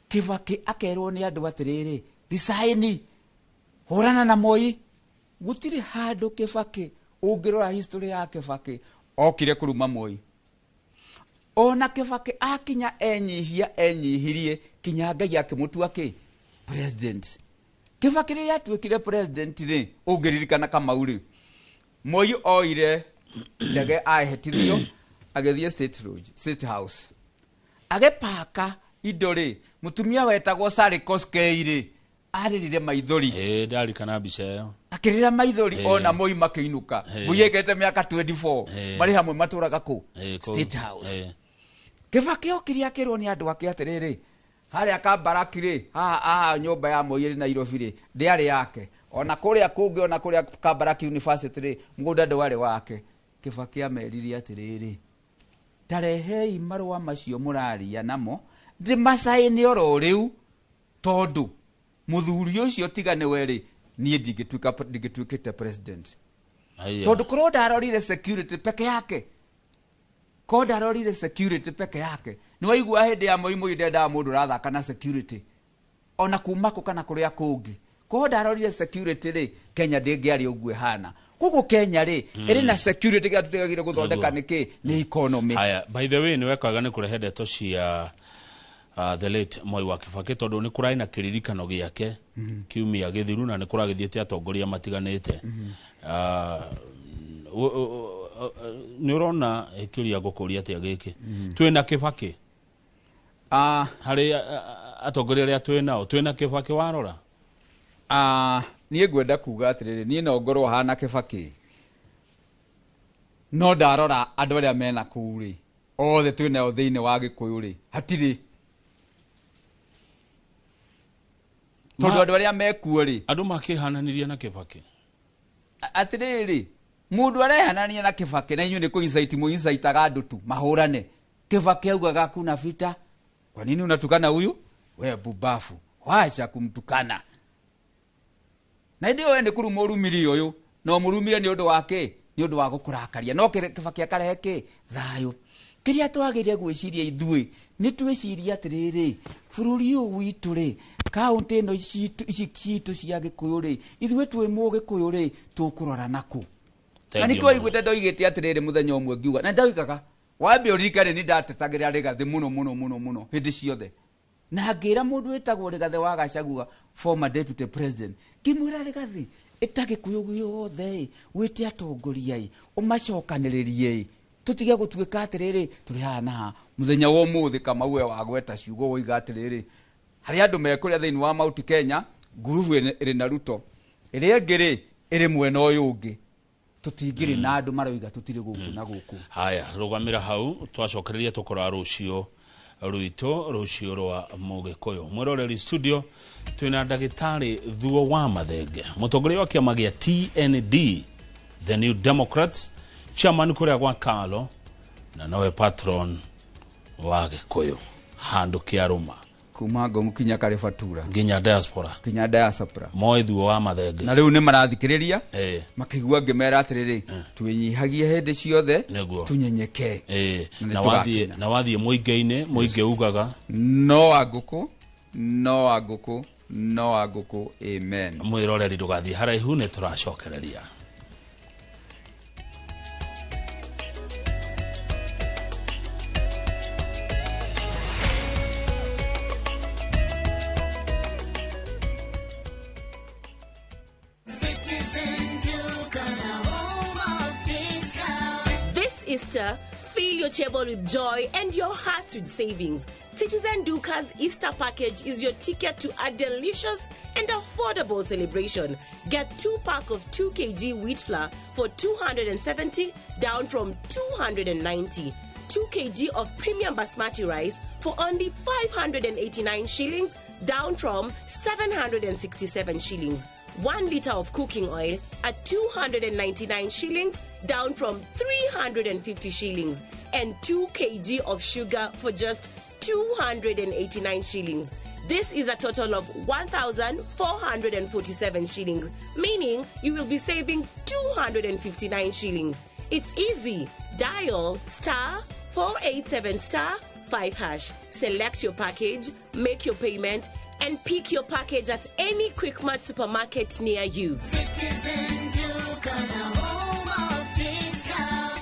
C: Kibaki akerwo nĩ andũ atĩrĩrĩ, resign, hũrana na Moi. Gũtirĩ handũ Kibaki, ũngĩrora history ya Kibaki, okire kũruma Moi. Ona Kibaki akinya enyihia, enyihirie kinya Ngai akĩmũtua kĩ? President. Kibaki rĩrĩa atuĩkire president rĩ, ũngĩririkana Kamau rĩ, Moi oire ndege ahetithio agĩthiĩ State Lodge, State House, agĩpaka indo rĩ, mũtumia wetagwo Sally Koskei rĩ, arĩrire maithori.
B: Ĩĩ, ndarikana mbica ĩyo.
C: Akĩrĩra maithori ona Moi makĩinũka. Moi aikarĩte mĩaka 24 marĩ hamwe, matũraga kũ?
B: Kũu.
C: State House. Kibaki okire akĩrwo nĩ andũ ake atĩrĩrĩ, harĩa Kabaraki rĩ, haha haha nyũmba ya Moi ĩrĩ Nairobi rĩ, ndĩarĩ yake, ona kũrĩa kũngĩ, ona kũrĩa Kabaraki University rĩ, mũgũnda ndwarĩ wake. Kibaki amerire atĩrĩrĩ, tarehei marũa macio mũraria namo ndĩmacaĩne oro rĩu, tondũ mũthuri ũcio tiga nĩwe rĩ, niĩ ndingĩtuĩkĩte president.
B: Aya.
C: Tondũ korwo ndarorire security peke yake, korwo ndarorire security peke yake, nĩ waigua hĩndĩ ya Moi, Moi ndendaga mũndũ ũrathaka na security, ona kuma kũ kana kũrĩa kũngĩ. Korwo ndarorire security rĩ, Kenya ndĩngĩarĩ ũguo ĩhana. Koguo Kenya rĩ, ĩrĩ na security, kĩrĩa tũtigagire gũthondeka nĩ kĩ? Nĩ economy.
B: Haya, by the way, nĩ wekaga nĩ kũrehe ndeto cia the late Mwai wa Kibaki, tondũ nĩ kũrarĩ na kĩririkano gĩake kiumia gĩthiru na nĩ kũragĩthiĩte atongoria matiganĩte. Nĩ ũrona kĩũria ngũkũria atĩa gĩkĩ, twĩna Kibaki harĩ atongoria arĩa twĩ nao, twĩna Kibaki warora?
C: Niĩ ngwenda kuga atĩrĩrĩ, niĩ no ngorwo hana Kibaki, no ndarora andũ arĩa mena kũu rĩ, othe twĩ nao thĩinĩ wa Gĩkũyũ rĩ, hatirĩ, tondũ andũ arĩa mekuo rĩ,
B: andũ makĩhananirie na Kibaki.
C: Atĩrĩrĩ, mũndũ arehanania na Kibaki na inyuĩ nĩ kũ-incite mũincitaga andũ tu mahũrane. Kibaki augaga kuna vita, kwa nini unatukana huyu? We bubafu, wacha kumtukana. Na hĩndĩ ĩyo we nĩ kũruma ũrumiri ũyũ, na ũmũrumire nĩ ũndũ wa kĩ? Nĩ ũndũ wa gũkũrakaria. No Kibaki akarehe kĩ? Thayũ. Kĩrĩa twagĩrĩire gwĩciria ithuĩ nĩ twĩcirie atĩrĩrĩ, bũrũri ũyũ witũ rĩ, kaũntĩ ĩno citũ, ici citũ cia Gĩkũyũ rĩ, ithuĩ twĩ Mũgĩkũyũ rĩ, tũkũrora nakũ? Na
B: Thank you
C: nĩkĩo waiguĩte ndoigĩte atĩrĩrĩ, mũthenya ũmwe ngiuga na ndoigaga, wambe ũririkane nĩ ndatetagĩra Rĩgathĩ mũno mũno mũno mũno hĩndĩ ciothe, na ngĩra mũndũ wĩtagwo Rĩgathĩ wa Gachagua, former deputy president, ngĩmwĩra, Rĩgathĩ, ĩta Gĩkũyũ gĩothe ĩ, wĩte atongoria ĩ, ũmacokanĩrĩrie ĩ, tũtige gũtuĩka atĩrĩrĩ tũrĩ haha na haha. Mũthenya wa ũmũthĩ, Kamau, we wagweta ciugo woiga atĩrĩrĩ, harĩ andũ mekũrĩa thĩinĩ wa Mount Kenya, ngurubu ĩrĩ na Ruto. Ĩrĩa ĩngĩ rĩ ĩrĩ mwena ũyũ ũngĩ. Tũtingĩrĩ na andũ maroiga tũtirĩ gũkũ na gũkũ.
B: Haya, rũgamĩra hau twacokereria tũkora rũciũ rwitũ, rũciũ rwa Mũgĩkũyũ. Mwĩroreri studio twĩna ndagĩtarĩ Thuo wa Mathenge, mũtongoria wa kĩama gĩa TND, The New Democrats, chairman kũrĩa gwa Kalo, na nowe patron wa Gĩkũyũ handũ kĩarũma
C: kuma Ngong kinya Karibatura
B: nginya diaspora,
C: kinya diaspora.
B: Moĩ Thuo wa Mathenge.
C: Na rĩu nĩ marathikĩrĩria makĩigua ngĩmera atĩrĩrĩ, twĩnyihagie hĩndĩ ciothe, tũnyenyeke.
B: Na wathiĩ mũingĩ-inĩ, mũingĩ ugaga
C: no wa ngũkũ, no wa ngũkũ, no wa ngũkũ, amen.
B: Mwĩroreri ndũgathiĩ haraihu, nĩ tũracokereria.
A: Easter, fill your table with joy and your heart with savings. Citizen Duka's Easter package is your ticket to a delicious and affordable celebration. Get 2 pack of 2 kg wheat flour for 270, down from 290. 2 kg of premium basmati rice for only 589 shillings, down from 767 shillings. 1 liter of cooking oil at 299 shillings, down from 350 shillings, and 2 kg of sugar for just 289 shillings. This is a total of 1,447 shillings, meaning you will be saving 259 shillings. It's easy. Dial *487 *5#. Select your package, make your payment, and pick your package at any Quickmart supermarket near you.
D: Citizen Duka, the home of discount.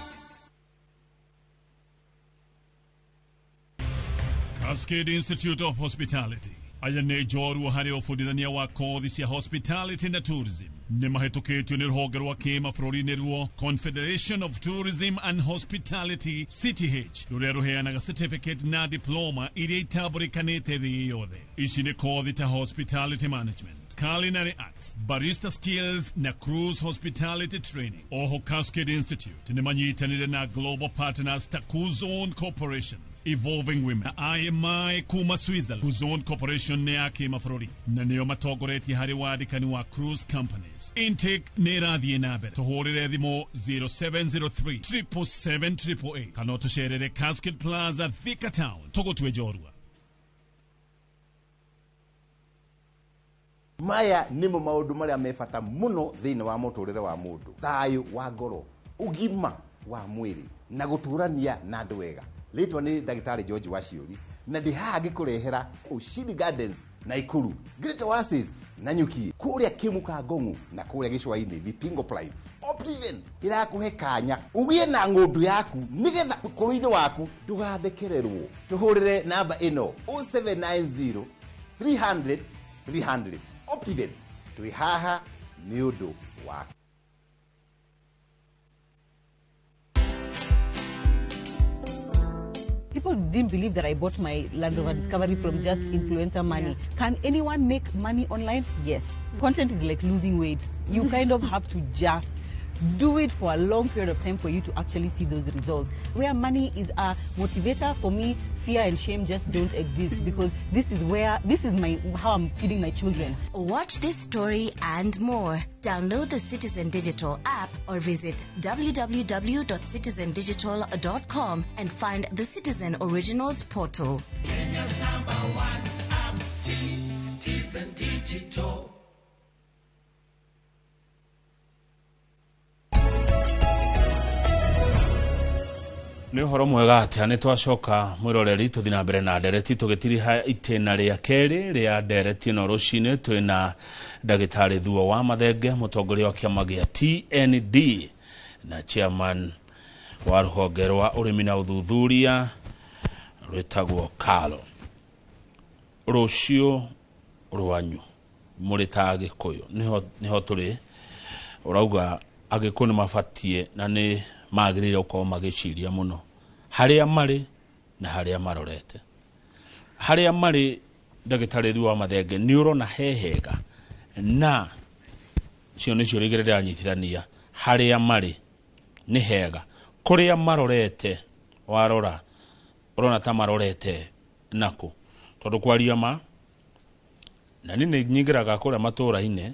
E: Cascade Institute of Hospitality. Aya nĩ njorua harĩ ũbundithania wa kothi cia hospitality na tourism. Nĩ mahĩtũkĩtio nĩ rũhonge rwa kĩmabũrũri ruo Confederation of Tourism and Hospitality CTH, rũrĩa rũheanaga certificate na diploma iria itambũrĩkanĩte thĩ yothe. Ici nĩ kothi ta hospitality management, culinary arts, barista skills na cruise hospitality training. Oho Cascade Institute nĩ manyitanĩire na global partners ta Kuzon Corporation, Evolving Women na IMI kuma Switzerland. Kuzon Corporation nĩ ya kĩmabũrũri na nĩo matongoretie harĩ wandĩkani wa cruise companies. Intake nĩ ĩrathiĩ na mbere. Tũhũrĩre thimũ 0703 777 888 kana tũcerere Cascade Plaza, Thika Town. Tũgũtue njorua.
F: Maya nĩmo maũndũ marĩa me bata mũno thĩinĩ wa mũtũrĩre wa mũndũ: thayũ wa ngoro, ũgima wa mwĩrĩ, na gũtũrania na andũ wega. Rĩtwa nĩ ndagĩtarĩ George Waciũri, na ndĩ haha ngĩkũrehera Ushindi Gardens Naikuru, Great Oasis Nanyuki, kũrĩa Kĩmuka Ngong'u na kũrĩa Gĩcũa-inĩ Vipingo Prime. Optiven ĩrakũhe kanya ũgĩe na ng'ũndũ yaku nĩgetha ũkũrũ-inĩ waku ndũgathekererwo. Tũhũrĩre namba ĩno 0790 300 300. Optiven, twĩ haha nĩ ũndũ waku.
G: People didn't believe that I bought my Land Rover Discovery from just influencer money.
H: Yeah.
G: Can anyone make money online? Yes. Content is like losing weight. You kind of have to just do it for a long period of time for you to actually see those results. Where money is a motivator, for me, fear and shame just don't exist, because this is where, this is my, how I'm feeding my children.
D: Watch this story and more. Download the Citizen Digital app or visit www.citizendigital.com and find the Citizen Originals portal.
I: Kenya's #1 app, Citizen Digital.
B: Nĩ ũhoro mwega atĩa, nĩ twacoka mwĩroreri tũthiĩ na mbere na ndereti tũgĩtiriha itĩna rĩa kerĩ rĩa ndereti ĩno rũcinĩ. Twĩna ndagĩtarĩ Thuo wa Mathenge, mũtongoria wa kĩama gĩa TND na chairman wa rũhonge rwa ũrĩmi na ũthuthuria rwĩtagwo KALRO. Rũciũ rwanyu mũrĩ ta Agĩkũyũ nĩho tũrĩ, ũrauga Agĩkũyũ nĩ mabatiĩ na nĩ magĩrĩire gũkorwo magĩciria mũno harĩa marĩ na harĩa marorete. Harĩa marĩ, ndagĩtarĩ Thuo wa Mathenge, nĩ ũrona he hega na Cio nĩcio rĩgĩrĩ ndĩranyitithania harĩa marĩ nĩ hega kũrĩa marorete warora ũrona ta marorete nako tondũ kwaria ma na niĩ nĩ nyingĩraga kũrĩa matũũra-inĩ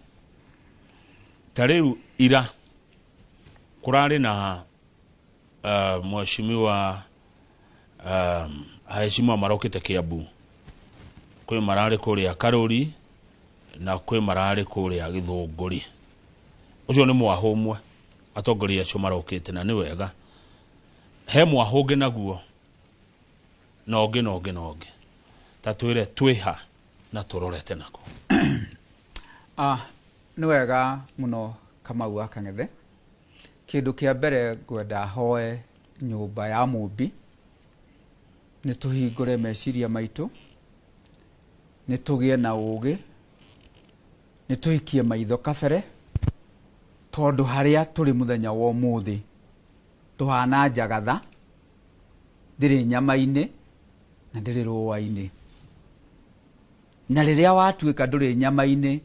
B: ta rĩu ira kũrarĩ na mheshimiwa aheshimiwa marokĩte Kiambu kwĩ mararĩ kũrĩa Karũri na kwĩ mararĩ kũrĩa Gĩthũngũri. Ũcio nĩ mwahũ ũmwe atongoria acio marokĩte na nĩ wega. He mwahũ ũngĩ naguo na ũngĩ na ũngĩ na ũngĩ. Ta twĩre twĩha na tũrorete nako.
C: Nĩ wega mũno Kamau wa Kang'ethe. Kĩndũ kĩa mbere ngwenda hoe nyũmba ya Mũmbi nĩ tũhingũre meciria maitũ, nĩ tũgĩe na ũgĩ, nĩ tũikie maitho kabere, tondũ harĩa tũrĩ mũthenya wa ũmũthĩ tũhana njagatha, ndĩrĩ nyama-inĩ na ndĩrĩ rũa-inĩ. Na rĩrĩa watuĩka ndũrĩ nyama-inĩ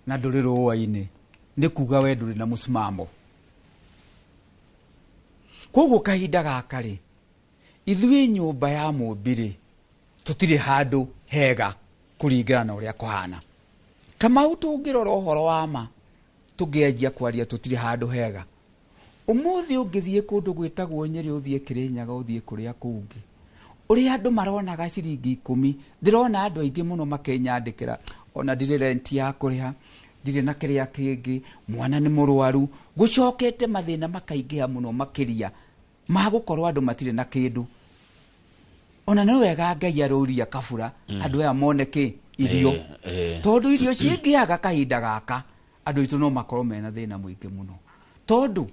C: na ndũrĩ rũa-inĩ, nĩ kuga we ndũrĩ na mũsimamo. Koguo kahinda gaka rĩ, ithuĩ nyũmba ya Mũmbi rĩ, tũtirĩ handũ hega kũringana na ũrĩa kũhana. Kamau tũngĩrora ũhoro wa ma, tũngĩanjia kwaria tũtirĩ handũ hega. Ũmũthĩ ũngĩthiĩ kũndũ gwĩtagwo Nyĩrĩ, ũthiĩ Kĩrĩnyaga, ũthiĩ kũrĩa kũngĩ, ũrĩa andũ maronaga ciringi 10, ndĩrona andũ aingĩ mũno makĩnyandĩkĩra, ona ndirĩ renti ya kũrĩha, ndirĩ na kĩrĩa kĩngĩ, mwana nĩ mũrwaru, gũcokete mathĩna makaingĩha mũno makĩria ma gũkorwo andũ matirĩ na kĩndũ. Ona nĩ wega Ngai arũria kabura, andũ aya mone kĩ irio. Tondũ irio cingĩaga kahinda gaka, andũ aitũ no makorwo mena thĩna mũingĩ mũno. Tondũ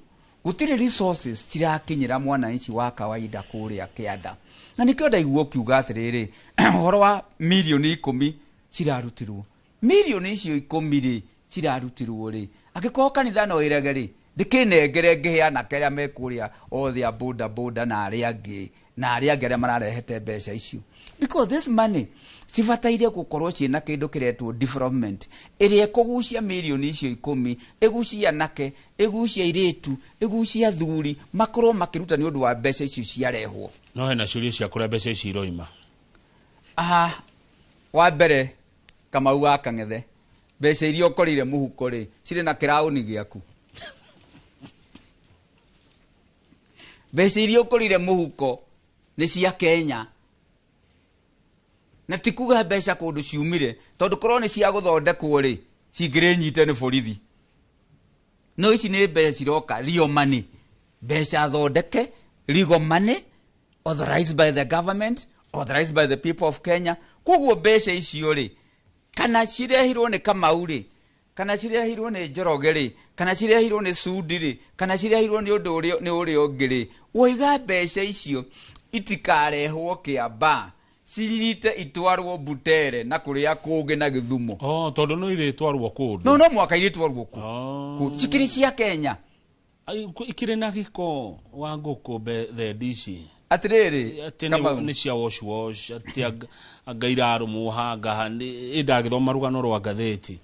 C: gũtirĩ resources cirakinyĩra mwananchi wa kawaida kũrĩa kĩanda. Na nĩkĩo ndaigua ũkiuga atĩrĩrĩ, ũhoro wa mirioni 10 cirarutirwo. Mirioni icio 10 rĩ, cirarutirwo rĩ, angĩkorwo kanitha no ĩrege rĩ, ndĩkĩnengere ngĩhe anake arĩa me kũrĩa othe a boda boda na arĩa angĩ, na arĩa angĩ arĩa mararehete mbeca icio. Because this money cibataire gũkorwo ciĩna kĩndũ kĩretwo development ĩrĩa ĩkũgucia mirioni icio 10, ĩgucie anake, ĩgucie airĩtu, ĩgucie athuri, makorwo makĩruta nĩ ũndũ wa mbeca icio ciarehwo.
B: No hena ciũria cia kũrĩa mbeca ici iroima.
C: Wa mbere Kamau wa Kang'ethe, mbeca iria ũkorire mũhuko rĩ, cirĩ na kĩraũni gĩaku. Mbeca iria ũkorire mũhuko nĩ cia Kenya. Na ti kuga mbeca kũndũ ciumire, tondũ korwo nĩ cia gũthondekwo rĩ, cingĩrĩ nyite nĩ borithi. No ici nĩ mbeca ciroka real money, mbeca thondeke, legal money, authorized by the government, authorized by the people of Kenya. Koguo mbeca icio rĩ, kana cirehirwo nĩ Kamau rĩ, kana cirehirwo nĩ Njoroge rĩ, kana cirehirwo nĩ Sudi rĩ, kana cirehirwo nĩ ũndũ ũrĩa, nĩ ũrĩa ũngĩ rĩ, woiga mbeca icio itikarehwo Kĩambaa, cirite itwarwo Butere na kũrĩa kũngĩ na Gĩthumo.
B: Tondũ no irĩtwarwo kũndũ.
C: No, no mwaka irĩtwarwo kũ. Kũ. Cikĩrĩ cia Kenya.
B: Ikĩrĩ na gĩko wa ngũkũ thendi ici.
C: Atĩrĩrĩ,
B: Atĩ
C: Kamau.
B: nĩ cia wash wash, atĩ anga irarũmwo hanga ha, nĩ ndagĩthoma rũgano rwa ngathĩti.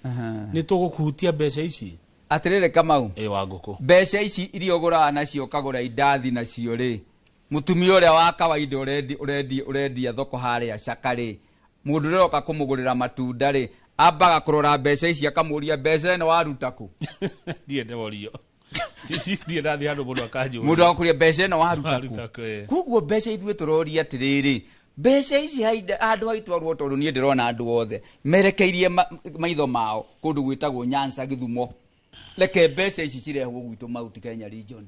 B: Nĩ tũgũkũhutia mbeca ici?
C: Atĩrĩrĩ Kamau.
B: Wa ngũkũ.
C: Mbeca ici iria ũgũraga nacio ũkagũra indathi nacio rĩ, mũtumia ũrĩa wa kawaida ũrendia thoko harĩa Caka rĩ, mũndũ ũrĩa ũroka kũmũgũrĩra matunda rĩ, ambaga kũrora mbeca ici akamũria mbeca ĩno waruta kũ?
B: Ndiĩ ndeorio. Ndiĩ ndathiĩ handũ mũndũ akanjũria.
C: Mũndũ agakũria mbeca ĩno waruta kũ?
B: Waruta kũ, ĩ.
C: Koguo mbeca ithuĩ tũroria atĩrĩrĩ, mbeca ici handũ haitwarwo tondũ niĩ ndĩrona andũ othe merekeirie maitho mao kũndũ gwĩtagwo Nyanza Gĩthumo. Reke mbeca ici cirehwo gwitũ Mount Kenya region.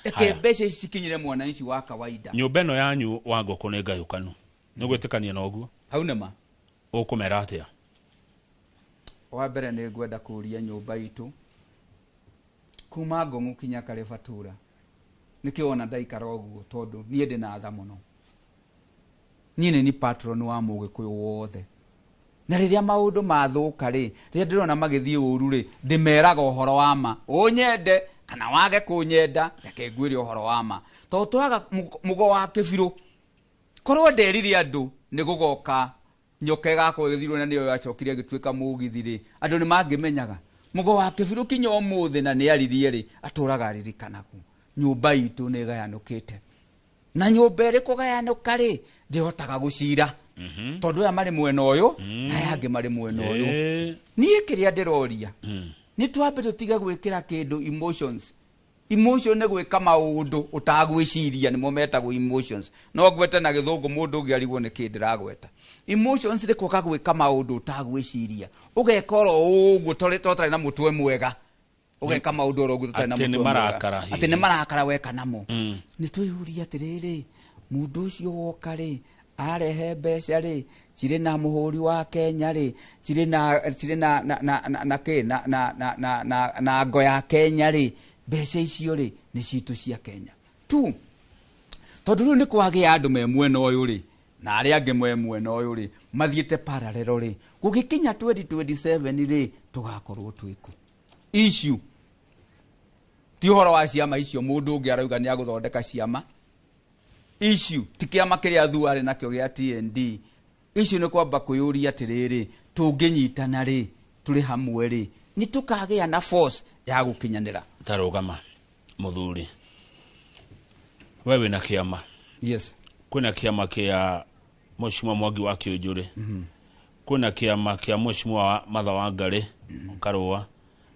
C: Reke mbeca ici cikinyĩre mwananchi wa kawaida.
B: Nyũmba ĩno yanyu wa ngũkũ nĩ ngayũkanu. Nĩ ũgwĩtĩkania na ũguo?
C: Hau nĩ ma.
B: Ũkũmera atĩa?
C: Wa mbere nĩ ngwenda kũũria nyũmba itũ kuma Ngong'u kinya Karĩbatũra. Nĩkĩo wona ndaikara ũguo tondũ niĩ ndĩ na tha mũno. Niĩ nĩ ni patron wa Mũgĩkũyũ wothe. Na rĩrĩa maũndũ mathũka rĩ, rĩrĩa ndĩrona magĩthiĩ ũru rĩ, ndĩmeraga ũhoro wa ma. Ũnyende kana wage kũnyenda, reke ngwĩre ũhoro wa ma. Tondũ twaga mũgo wa kĩbirũ, korwo nderire andũ nĩ gũgoka nyoka ĩgakorwo ĩgĩthirwo na nĩyo yacokire ĩgĩtuĩka mũgithi rĩ, andũ nĩ mangĩmenyaga. Mugo wa Kĩbiru kinya ũmũthĩ na nĩ aririe rĩ, atũraga aririkanagwo. Nyũmba itũ nĩ ĩgayanũkĩte. Na nyũmba ĩrĩ kũgayanũka rĩ, ndĩhotaga gũcira. Tondũ aya marĩ mwena ũyũ, na aya angĩ marĩ mwena ũyũ. Niĩ kĩrĩa ndĩroria, nĩ twambe tũtige gwĩkĩra kĩndũ emotions. Emotion nĩ gwĩka maũndũ ũtagwĩciria, nĩmo metagwo emotions. No ngwete na gĩthũngũ mũndũ ũngĩ arigwo nĩ kĩ ndĩragweta. Emotions nĩ kwaga gwĩka maũndũ ũtagwĩciria. Ũgeka oro ũguo to ũtarĩ na mũtwe mwega. Ũgeka maũndũ oro ũguo ũtarĩ na
B: Atĩ nĩ
C: mũtwe mwega.
B: marakara hihi.
C: Atĩ nĩ marakara weka namo. Nĩ twĩyũrie atĩrĩrĩ, mũndũ ũcio woka rĩ, arehe mbeca rĩ, cirĩ na mũhũri wa Kenya rĩ, cirĩ na, cirĩ na, na, na, na, na kĩ, na, na, na, na, na, na ngo ya Kenya rĩ, mbeca icio rĩ, nĩ citũ cia Kenya. Tu, tondũ rĩu nĩ kwagĩa andũ me mwena ũyũ rĩ, na arĩa angĩ me mwena ũyũ rĩ, mathiĩte parallel rĩ, gũgĩkinya 2027 rĩ, tũgakorwo twĩkũ. Issue ti ũhoro wa ciama icio, mũndũ ũngĩ arauga nĩ agũthondeka ciama. Issue ti kĩama kĩrĩa Thuo arĩ nakĩo gĩa TND. Issue nĩ kwamba kwĩyũria atĩrĩrĩ, tũngĩnyitana rĩ, tũrĩ hamwe rĩ, nĩ tũkagĩa na force ya gũkinyanĩra.
B: Tarũgama mũthuri, we wĩna kĩama.
C: Yes.
B: Kwĩna kĩama kĩa Mheshimiwa Mwangi wa Kĩũnjũrĩ. Kwĩna kĩama kĩa Mheshimiwa Martha Wangari Karũa.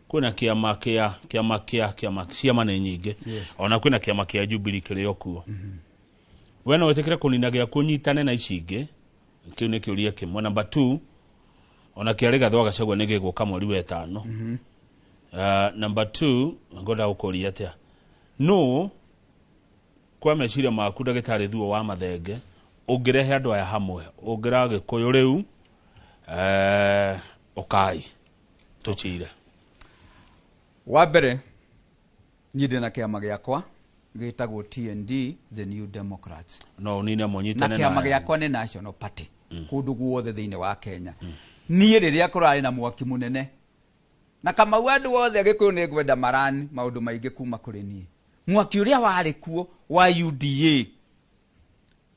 B: Kwĩna kĩama kĩa, kĩama kĩa, kĩama, ciama nĩ nyingĩ.
C: Yes.
B: Ona kwĩna kĩama kĩa Jubilee kĩrĩ o kuo. We no wĩtĩkĩre kũnina gĩaku ũnyitane na ici ingĩ? Kĩu nĩ kĩũria kĩmwe. Number 2, ona kĩa Rigathĩ wa Gachagua nĩ gĩgũka mweri wa ĩtano. Number 2, ngwenda gũkũria atĩa? No kwa meciria maku ndagĩtarĩ Thuo wa Mathenge, ũngĩrehe andũ aya hamwe, ũngĩra Gĩkũyũ rĩu, ũkai tũcire.
C: Wa mbere, niĩ ndĩ na kĩama gĩakwa gĩtagwo TND, The New Democrats.
B: No ũnine mũnyitane
C: Na kĩama
B: na
C: gĩakwa nĩ National Party, kũndũ guothe thĩinĩ wa Kenya. Niĩ rĩrĩa kũrarĩ na mwaki mũnene, na Kamau andũ othe Gĩkũyũ nĩ ngwenda marani maũndũ maingĩ kuma kũrĩ niĩ. Mwaki ũrĩa warĩ kuo wa UDA,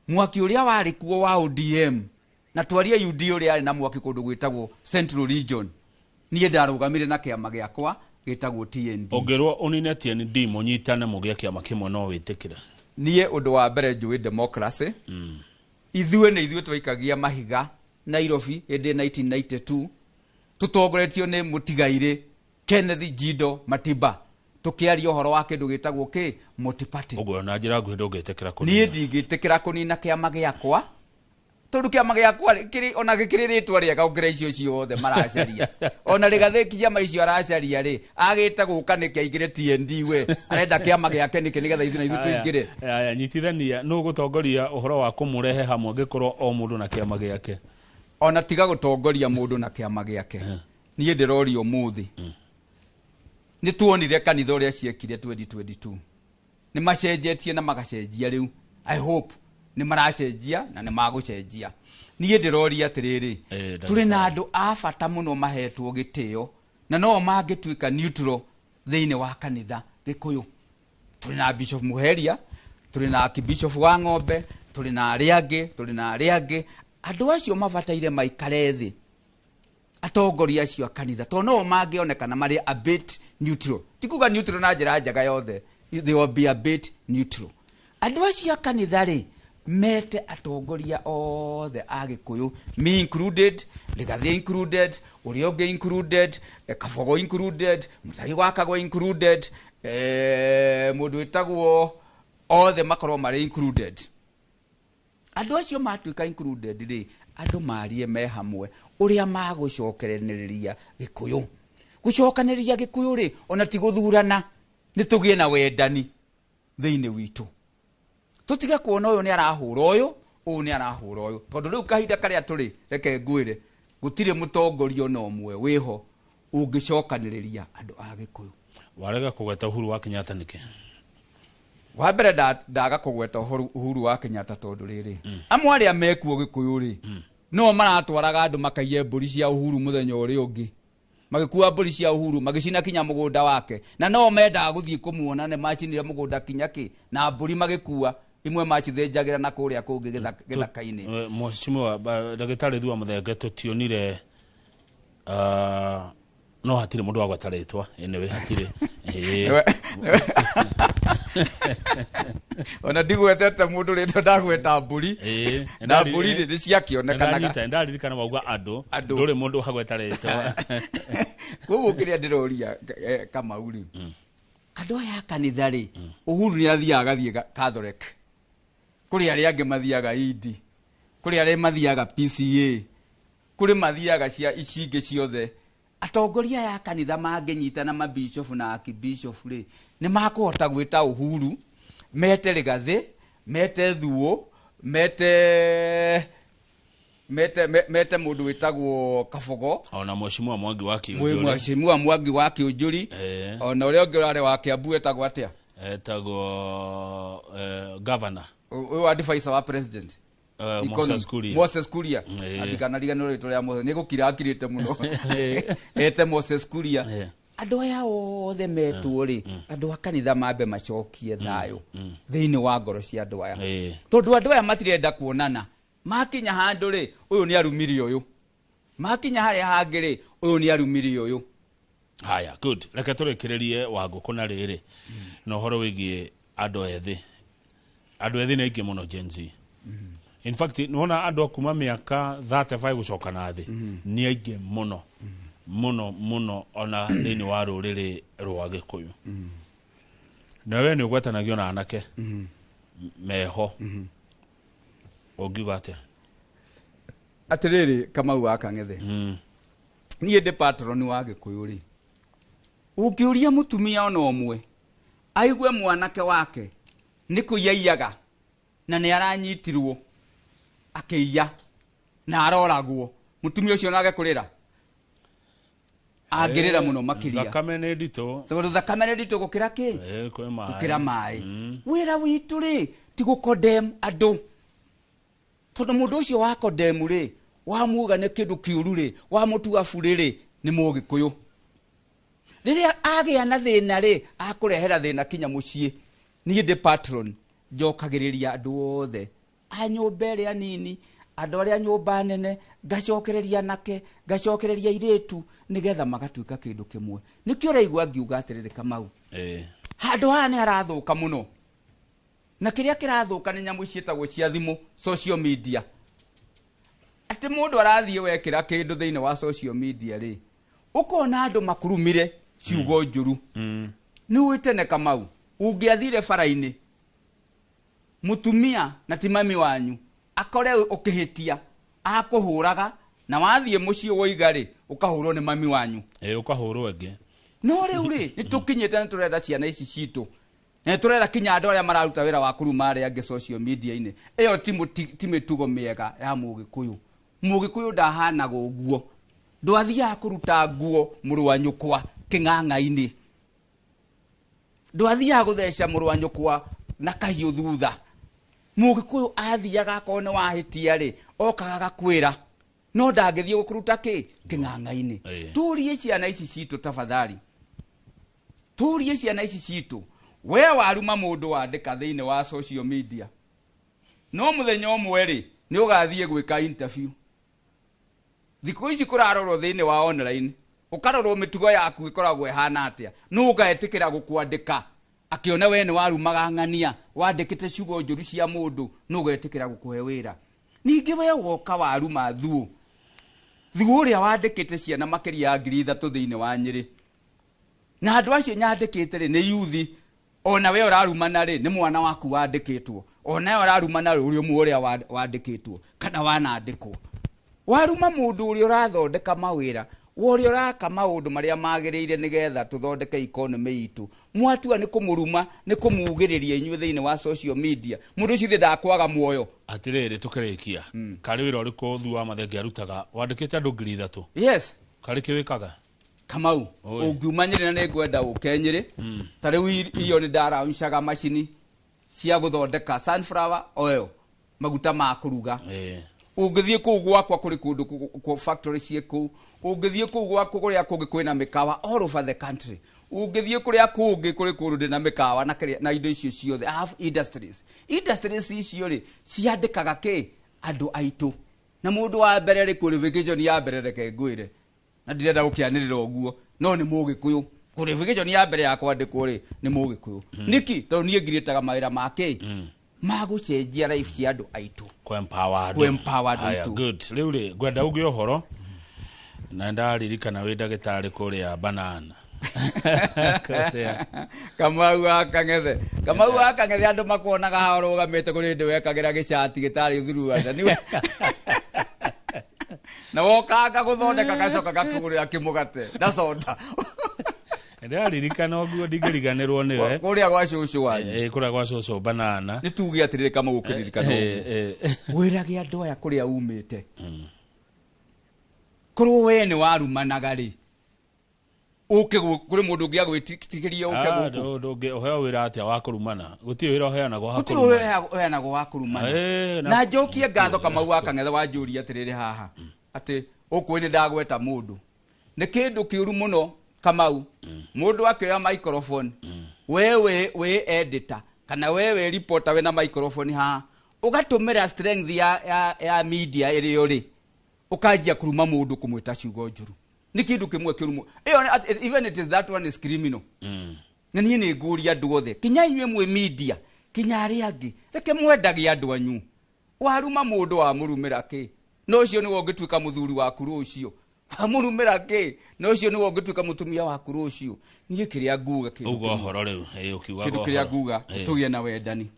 C: mwaki ũrĩa warĩ kuo wa ODM, na twarie UDA ũrĩa yarĩ na mwaki kũndũ gwĩtagwo Central Region. Niĩ ndarũgamire na kĩama gĩakwa gĩtagwo TND.
B: Ũngĩrwo ũnine TND mũnyitane mũgĩe kĩama kĩmwe no wĩtĩkĩre?
C: Niĩ ũndũ wa mbere njũĩ democracy. Ithuĩ nĩ ithuĩ twaikagia mahiga Nairobi hĩndĩ 1992, tũtongoretio nĩ mũtigairĩ Kenneth Jindo Matiba, tũkĩaria ũhoro wa kĩndũ gĩtagwo kĩ multi-party.
B: Ũguo na njĩra nguhĩ ndũngĩtĩkĩra kũnina.
C: Niĩ ndingĩtĩkĩra kũnina kĩama gĩakwa, tondũ kĩama gĩakwa kĩrĩ ona gĩkĩrĩ rĩtwa rĩega gũkĩra icio ciothe maracaria. Ona Rigathĩ ciama icio aracaria rĩ, agĩte gũka nĩkĩ aingĩre TND we, arenda kĩama gĩake nĩkĩ nĩgetha ithuĩ na ithuĩ tũingĩre.
B: Aya, nyitithania, nũ gũtongoria ũhoro wa kũmũrehe hamwe angĩkorwo o mũndũ na kĩama gĩake?
C: Ona tiga gũtongoria mũndũ na kĩama gĩake. Niĩ ndĩroria ũmũthĩ. Nĩ tuonire kanitha ũrĩa ciekire 2022. Nĩ macenjetie na magacenjia rĩu. I hope nĩ maracenjia na nĩ magũcenjia. Niĩ ndĩroria atĩrĩrĩ, tũrĩ na andũ a bata mũno mahetwo gĩtĩo na no mangĩtuĩka neutral thĩinĩ wa kanitha Gĩkũyũ. Tũrĩ na Bishop Muheria, tũrĩ na Archbishop wa Ng'ombe, tũrĩ na arĩa angĩ, tũrĩ na arĩa angĩ. Andũ acio mabataire maikare thĩ, atongoria acio a kanitha, tondũ no mangĩonekana marĩ a bit neutral. Ti kuga neutral na njĩra njega yothe, they will be a bit neutral. Andũ acio a kanitha rĩ, mete atongoria othe a Gĩkũyũ, me included, Rigathĩ included, ũrĩa ũngĩ included, Kabogo included, Mũtari wa Kagwa included, mũndũ wĩtagwo othe makorwo marĩ included. Andũ acio matuĩka included rĩ, andũ marie me hamwe ũrĩa magũcokereria Gĩkũyũ. Gũcokanĩrĩria Gĩkũyũ rĩ, ona ti gũthurana, nĩ tũgĩe na wendani thĩinĩ witũ. Tũtige kuona ũyũ nĩ arahũra ũyũ, ũyũ nĩ arahũra ũyũ. Tondũ rĩu kahinda karĩa tũrĩ, reke ngwĩre, gũtirĩ mũtongoria ona ũmwe wĩho ũngĩcokanĩrĩria andũ a Gĩkũyũ.
B: Warega kũgweta Uhuru wa Kenyatta nĩkĩ?
C: Wa mbere ndaga kũgweta Uhuru wa Kenyatta tondũ rĩrĩ, amwe arĩa mekuo Gĩkũyũ rĩ, no maratwaraga andũ makaiye mbũri cia Uhuru mũthenya ũrĩa ũngĩ. Magĩkua mbũri cia Uhuru, magĩcina kinya mũgũnda wake. Na no mendaga gũthiĩ kũmuona nĩ macinire mũgũnda kinya kĩ, na mbũri magĩkua, imwe macithĩnjagĩra na kũrĩa kũngĩ gĩthaka-inĩ.
B: Mheshimiwa, ndagĩtarĩ Thuo Mũthenge, tũtionire, No hatirĩ mũndũ wagweta rĩtwa, anyway hatirĩ.
C: Ona ndigwetete mũndũ rĩtwa, ndagweta mbũri. Na mbũri rĩ nĩ ciakĩonekanaga.
B: Ndaririkana wauga andũ ndũrĩ mũndũ wagweta rĩtwa.
C: Koguo kĩrĩa ndĩroria Kamau rĩ, andũ aya a kanitha rĩ, Uhuru nĩ athiaga agathiĩ Catholic, kũrĩ arĩa angĩ mathiaga Indi, kũrĩ arĩa mathiaga PCA, kũrĩ mathiaga cia ici ingĩ ciothe. Atongoria aya a kanitha mangĩnyitana mabishofu na akibishofu rĩ, nĩ makũhota gwĩta Uhuru, mete Rigathĩ, mete Thuo, mete mete mete mũndũ wĩtagwo Kabogo,
B: ona mheshimiwa Mwangi wa Kĩũnjũri,
C: mheshimiwa Mwangi wa Kĩũnjũri, ona ũrĩa ũngĩ ũrarĩ wa Kiambu etagwo atĩa?
B: Etagwo governor
C: ũyũ wa advisor wa president,
B: Moses Kuria.
C: Moses Kuria. Ndikanariganĩrwo rĩtwa rĩa Moses, nĩ gũkira akirĩte mũno. Ete Moses Kuria. Andũ aya othe metwo rĩ, andũ a kanitha mambe macokie thayũ thĩinĩ wa ngoro cia andũ aya, tondũ andũ aya matirenda kuonana. Makinya handũ rĩ, ũyũ nĩ arumire ũyũ, makinya harĩa hangĩ rĩ, ũyũ nĩ arumire ũyũ.
B: Haya, good. Reke tũrĩkĩrĩrie wa ngũkũ na rĩrĩ na ũhoro wĩgiĩ andũ ethĩ. Andũ ethĩ nĩ aingĩ mũno, Gen Z. In fact, nĩwona andũ a kuma mĩaka 35 gũcoka na thĩ nĩ aingĩ mũno mũno mũno, ona thĩinĩ wa rũrĩrĩ rwa Gĩkũyũ. Na we nĩ ũgwatanagio na anake meho, ũngiuga atĩa?
C: Atĩrĩrĩ, Kamau wa Kang'ethe, niĩ ndĩ patron wa Gĩkũyũ rĩ, ũngĩũria mũtumia ona ũmwe aigue mwanake wake nĩ kũiyaiyaga na nĩ aranyitirwo akĩiya na aroragwo, mũtumia ũcio nage kũrĩra? Angĩrĩra mũno makĩria.
B: Thakame nĩ nditũ.
C: Tondũ thakame nĩ nditũ gũkĩra kĩ?
B: Kwĩ maĩ.
C: Gũkĩra maĩ. Wĩra witũ rĩ ti gũkondem andũ, tondũ mũndũ ũcio wa condemn rĩ, wamuga nĩ kĩndũ kĩũru rĩ, wamũtua burĩ rĩ, nĩ mũgĩkũyũ. Rĩrĩa agĩa na thĩna rĩ, akũrehera thĩna kinya mũciĩ. Niĩ ndĩ patron, njokagĩrĩria andũ othe a nyũmba ĩrĩa nini, andũ arĩa nyũmba nene, ngacokereria anake, ngacokereria airĩtu, nĩgetha magatuĩka kĩndũ kĩmwe. Nĩkĩo ũraigua ngiuga atĩrĩrĩ, Kamau, handũ haha nĩ harathũka mũno, na kĩrĩa kĩrathũka nĩ nyamũ ciĩtagwo cia thimũ, social media. Atĩ mũndũ arathiĩ wekĩra kĩndũ thĩinĩ wa social media rĩ, ũkona andũ makurumire ciugo njũru. Nĩ ũĩ tene, Kamau, ũngĩathire bara-inĩ, mũtumia na ti mami wanyu akore ũkĩhĩtia, akũhũraga, na wathiĩ mũciĩ woiga rĩ, ũkahũrwo nĩ mami wanyu.
B: Ũkahũrwo ĩngĩ.
C: No rĩu rĩ, nĩ tũkinyĩte, nĩ tũrenda ciana ici citũ, na nĩ tũrera kinya andũ arĩa mararuta wĩra wa kũruma arĩa angĩ social media-inĩ. Ĩyo ti mĩtugo mĩega ya mũgĩkũyũ. Mũgĩkũyũ ndahanaga ũguo. Ndwathiaga kũruta nguo mũrũ wa nyũkwa kĩng'ang'a-inĩ, ndwathiaga gũtheca mũrũ wa nyũkwa na kahiũ thutha. Mũgĩkũyũ athiaga akorwo nĩ wahĩtia rĩ, okaga agakwĩra, no ndangĩthiĩ gũkũruta kĩ kĩng'ang'a-inĩ. Tũrie ciana ici citũ, tafadhali, tũrie ciana ici citũ. We waruma mũndũ, wandĩka thĩinĩ wa social media, no mũthenya ũmwe rĩ, nĩ ũgathiĩ gwĩka interview. Thikũ ici kũrarorwo thĩinĩ wa online, ũkarorwo mĩtugo yaku ĩkoragwo ĩhana atĩa. Nũ ũgetĩkĩra gũkwandĩka akĩona we nĩ warumaga ng'ania, wandĩkĩte ciugo njũru cia mũndũ? Nũ ũgetĩkĩra gũkũhe wĩra? Ningĩ we woka waruma thuo thuo ũrĩa wandĩkĩte ciana makĩria ya 3,000 thĩinĩ wa Nyĩrĩ, na andũ acio nyandĩkĩte rĩ, nĩ yuthi. Ona we ũrarumana rĩ, nĩ mwana waku wandĩkĩtwo. Ona we ũrarumana rĩ, ũrĩ ũmwe ũrĩa wandĩkĩtwo kana wanandĩkwo. Waruma mũndũ ũrĩa ũrathondeka mawĩra, ũrĩa ũraka maũndũ marĩa magĩrĩire nĩgetha tũthondeke economy itũ, mwatua nĩ kũmũruma, nĩ kũmugĩrĩria inyuĩ thĩinĩ wa social media. Mũndũ ũcio ithe ndakwaga muoyo.
B: Atĩrĩrĩ, tũkĩrĩkia, karĩ wĩra ũrĩkũ thu wa Mathenge arutaga wandĩkĩte andũ 3,000?
C: Yes.
B: Karĩ kĩ wĩkaga?
C: Kamau,
B: Oi.
C: Ũngiuma Nyĩrĩ, na nĩ ngwenda ũke Nyĩrĩ, ta rĩu iyo nĩ ndarauncaga macini cia gũthondeka sunflower oil, maguta ma kũruga. Ũngĩthiĩ kũu gwakwa, kũrĩ kũndũ factory ciĩ kũu. Ũngĩthiĩ kũu gwakwa kũrĩa kũngĩ kwĩna mĩkawa all over the country. Ũngĩthiĩ kũrĩa kũngĩ, kũrĩ kũndũ ndĩna mĩkawa na kĩrĩa na indo icio ciothe. I have industries. Industries icio rĩ, ciandĩkaga kĩ? Andũ aitũ. Na mũndũ wa mbere rĩ, qualification ya mbere, reke ngwĩre, na ndirenda gũkĩanĩrĩra ũguo, No nĩ Mũgĩkũyũ. Qualification ya mbere ya kwandĩkwo rĩ nĩ Mũgĩkũyũ. Nĩkĩ? Tondũ niĩ ngirĩtaga mawĩra make ma gũcenjia life cia andũ aitũ. Kũ-empower andũ aitũ.
B: Good. Rĩu rĩ ngwenda uge ũhoro na ndaririkana wĩ ndagĩtarĩ kũrĩa Banana.
C: Kamau wa Kang'ethe. Kamau wa Kang'ethe andũ makuonaga haha ũrũgamĩte kũrĩ ndĩ wekagĩra gĩcati gĩtarĩ thuruanda. Na wokanga gũthondeka gacoka gakũgũrĩra kĩmũgate na soda.
B: Ndĩraririkana ũguo ndingĩriganĩrwo nĩwe.
C: Kũrĩa gwa cũcũ wanyu.
B: Kũrĩa gwa cũcũ Banana.
C: Nĩ tuge atĩrĩrĩ Kamau ũkĩririkana ũguo. Wĩrage andũ aya kũrĩa umĩte. Korwo we nĩ warumanaga rĩ, ũke kũrĩ mũndũ ũngĩ agwĩtĩkĩria ũke gũkũ.
B: Ndũngĩ ũheo wĩra atĩa wa kũrumana? Gũtirĩ wĩra ũheanagwo wa
C: kũrumana. Gũtirĩ wĩra ũheanagwo wa kũrumana. Na njokie ngatho Kamau wa Kang'ethe wanjũria atĩrĩrĩ haha atĩ ũkũĩ nĩ ndagweta mũndũ. Nĩ kĩndũ kĩũru mũno Kamau. Mũndũ akĩoya microphone, we wĩ editor kana we wĩ reporter wĩna microphone haha, ũgatũmĩra strength ya media ĩrĩa ũrĩ, ũkanjia kũruma mũndũ kũmwĩta ciugo njũru. Nĩ kĩndũ kĩmwe kĩũru mũno. Ĩyo even it is that one is criminal. Na niĩ nĩ ngũria andũ othe, kinya inyuĩ mwĩ media, kinya arĩa angĩ, reke mwendage andũ anyu. Waruma mũndũ wamũrumĩra kĩ? No ũcio nĩwe ũngĩtuĩka mũthuri waku rũciũ. Wamũrumĩra kĩ? No ũcio nĩwe ũngĩtuĩka mũtumia waku rũciũ. Niĩ kĩrĩa nguga
B: kĩndũ
C: kĩrĩa nguga tũgĩe na wendani.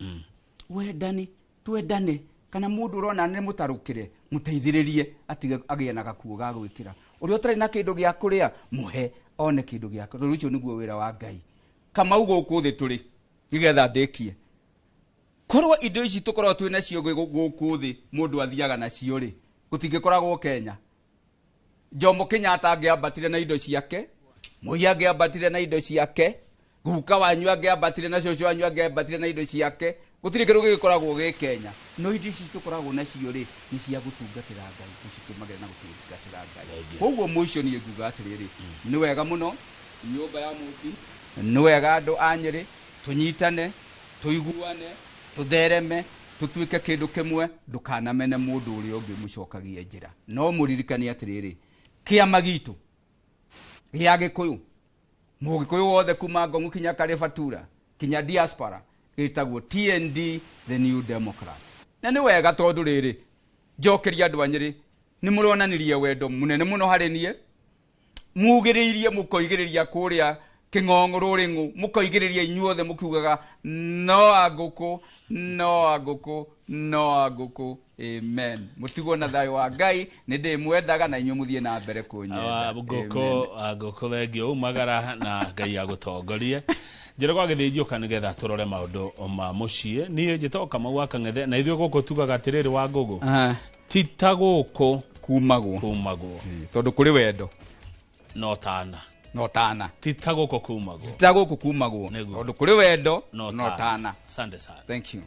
C: Wendani, twendane. Kana mũndũ ũrona nĩ mũtarũkĩre, mũteithĩrĩrie atige agĩe na gakuo ga gwĩkĩra. Ũrĩa ũtarĩ na kĩndũ gĩa kũrĩa, mũhe one kĩndũ gĩa kũrĩa. Tondũ ũcio nĩguo wĩra wa Ngai. Kamau gũkũ thĩ tũrĩ, nĩgetha ndĩkie. Korwo indo ici tũkoragwo twĩ nacio gũkũ thĩ, mũndũ athiaga nacio rĩ, gũtingĩkoragwo Kenya. Jomo Kenyatta angĩambatire na indo ciake, Moi angĩambatire na indo ciake, guka wanyu angĩambatire na cũcũ wanyu angĩambatire na indo ciake, gũtirĩ kĩndũ gĩgĩkoragwo gĩ Kenya. No indo ici tũkoragwo nacio rĩ, nĩ cia gũtungatĩra Ngai, tũcitũmagĩra na gũtungatĩra Ngai. Koguo mũico niĩ nguga atĩrĩrĩ, nĩ wega mũno nyũmba ya Mũmbi, nĩ wega andũ a Nyĩrĩ tũnyitane, tũiguane, tũthereme, tũtuĩke kĩndũ kĩmwe, ndũkanamene mũndũ ũrĩa ũngĩ mũcokagie njĩra. No mũririkane atĩrĩrĩ, kĩama gitũ gĩa Gĩkũyũ, Mũgĩkũyũ wothe kuma Ngong'u kinya Karĩbatura kinya diaspora gĩtagwo TND, the New Democrat. Na nĩ wega tondũ rĩrĩ, njokeria andũ a Nyĩrĩ, nĩ mũronanirie wendo mũnene mũno harĩ niĩ, mugĩrĩirie mũkoigĩrĩria kũrĩa kĩng'ong'o rũrĩng'ũ, mũkoigĩrĩria inyuothe mũkiugaga no angũkũ, no angũkũ, no angũkũ. Amen. Mũtigwo na thayũ wa Ngai, nĩ ndĩmwendaga na inyuĩ mũthiĩ na mbere kũnyenda.
B: Ngũkũ thengio umagara na Ngai agũtongorie. Njĩra gwa gĩthĩnjio ka nĩgetha tũrore maũndũ ma mũciĩ. Niĩ njĩtagwo Kamau wa Kang'ethe na ithuĩ gũkũ tugaga atĩrĩrĩ wa Ngũgũ. Ti ta gũkũ
C: kumagwo.
B: Kumagwo.
C: Tondũ kũrĩ wendo.
B: No tana.
C: No tana.
B: Ti ta gũkũ kumagwo.
C: Ti ta gũkũ kumagwo. Tondũ kũrĩ wendo no tana.
B: Asante sana.
C: Thank you.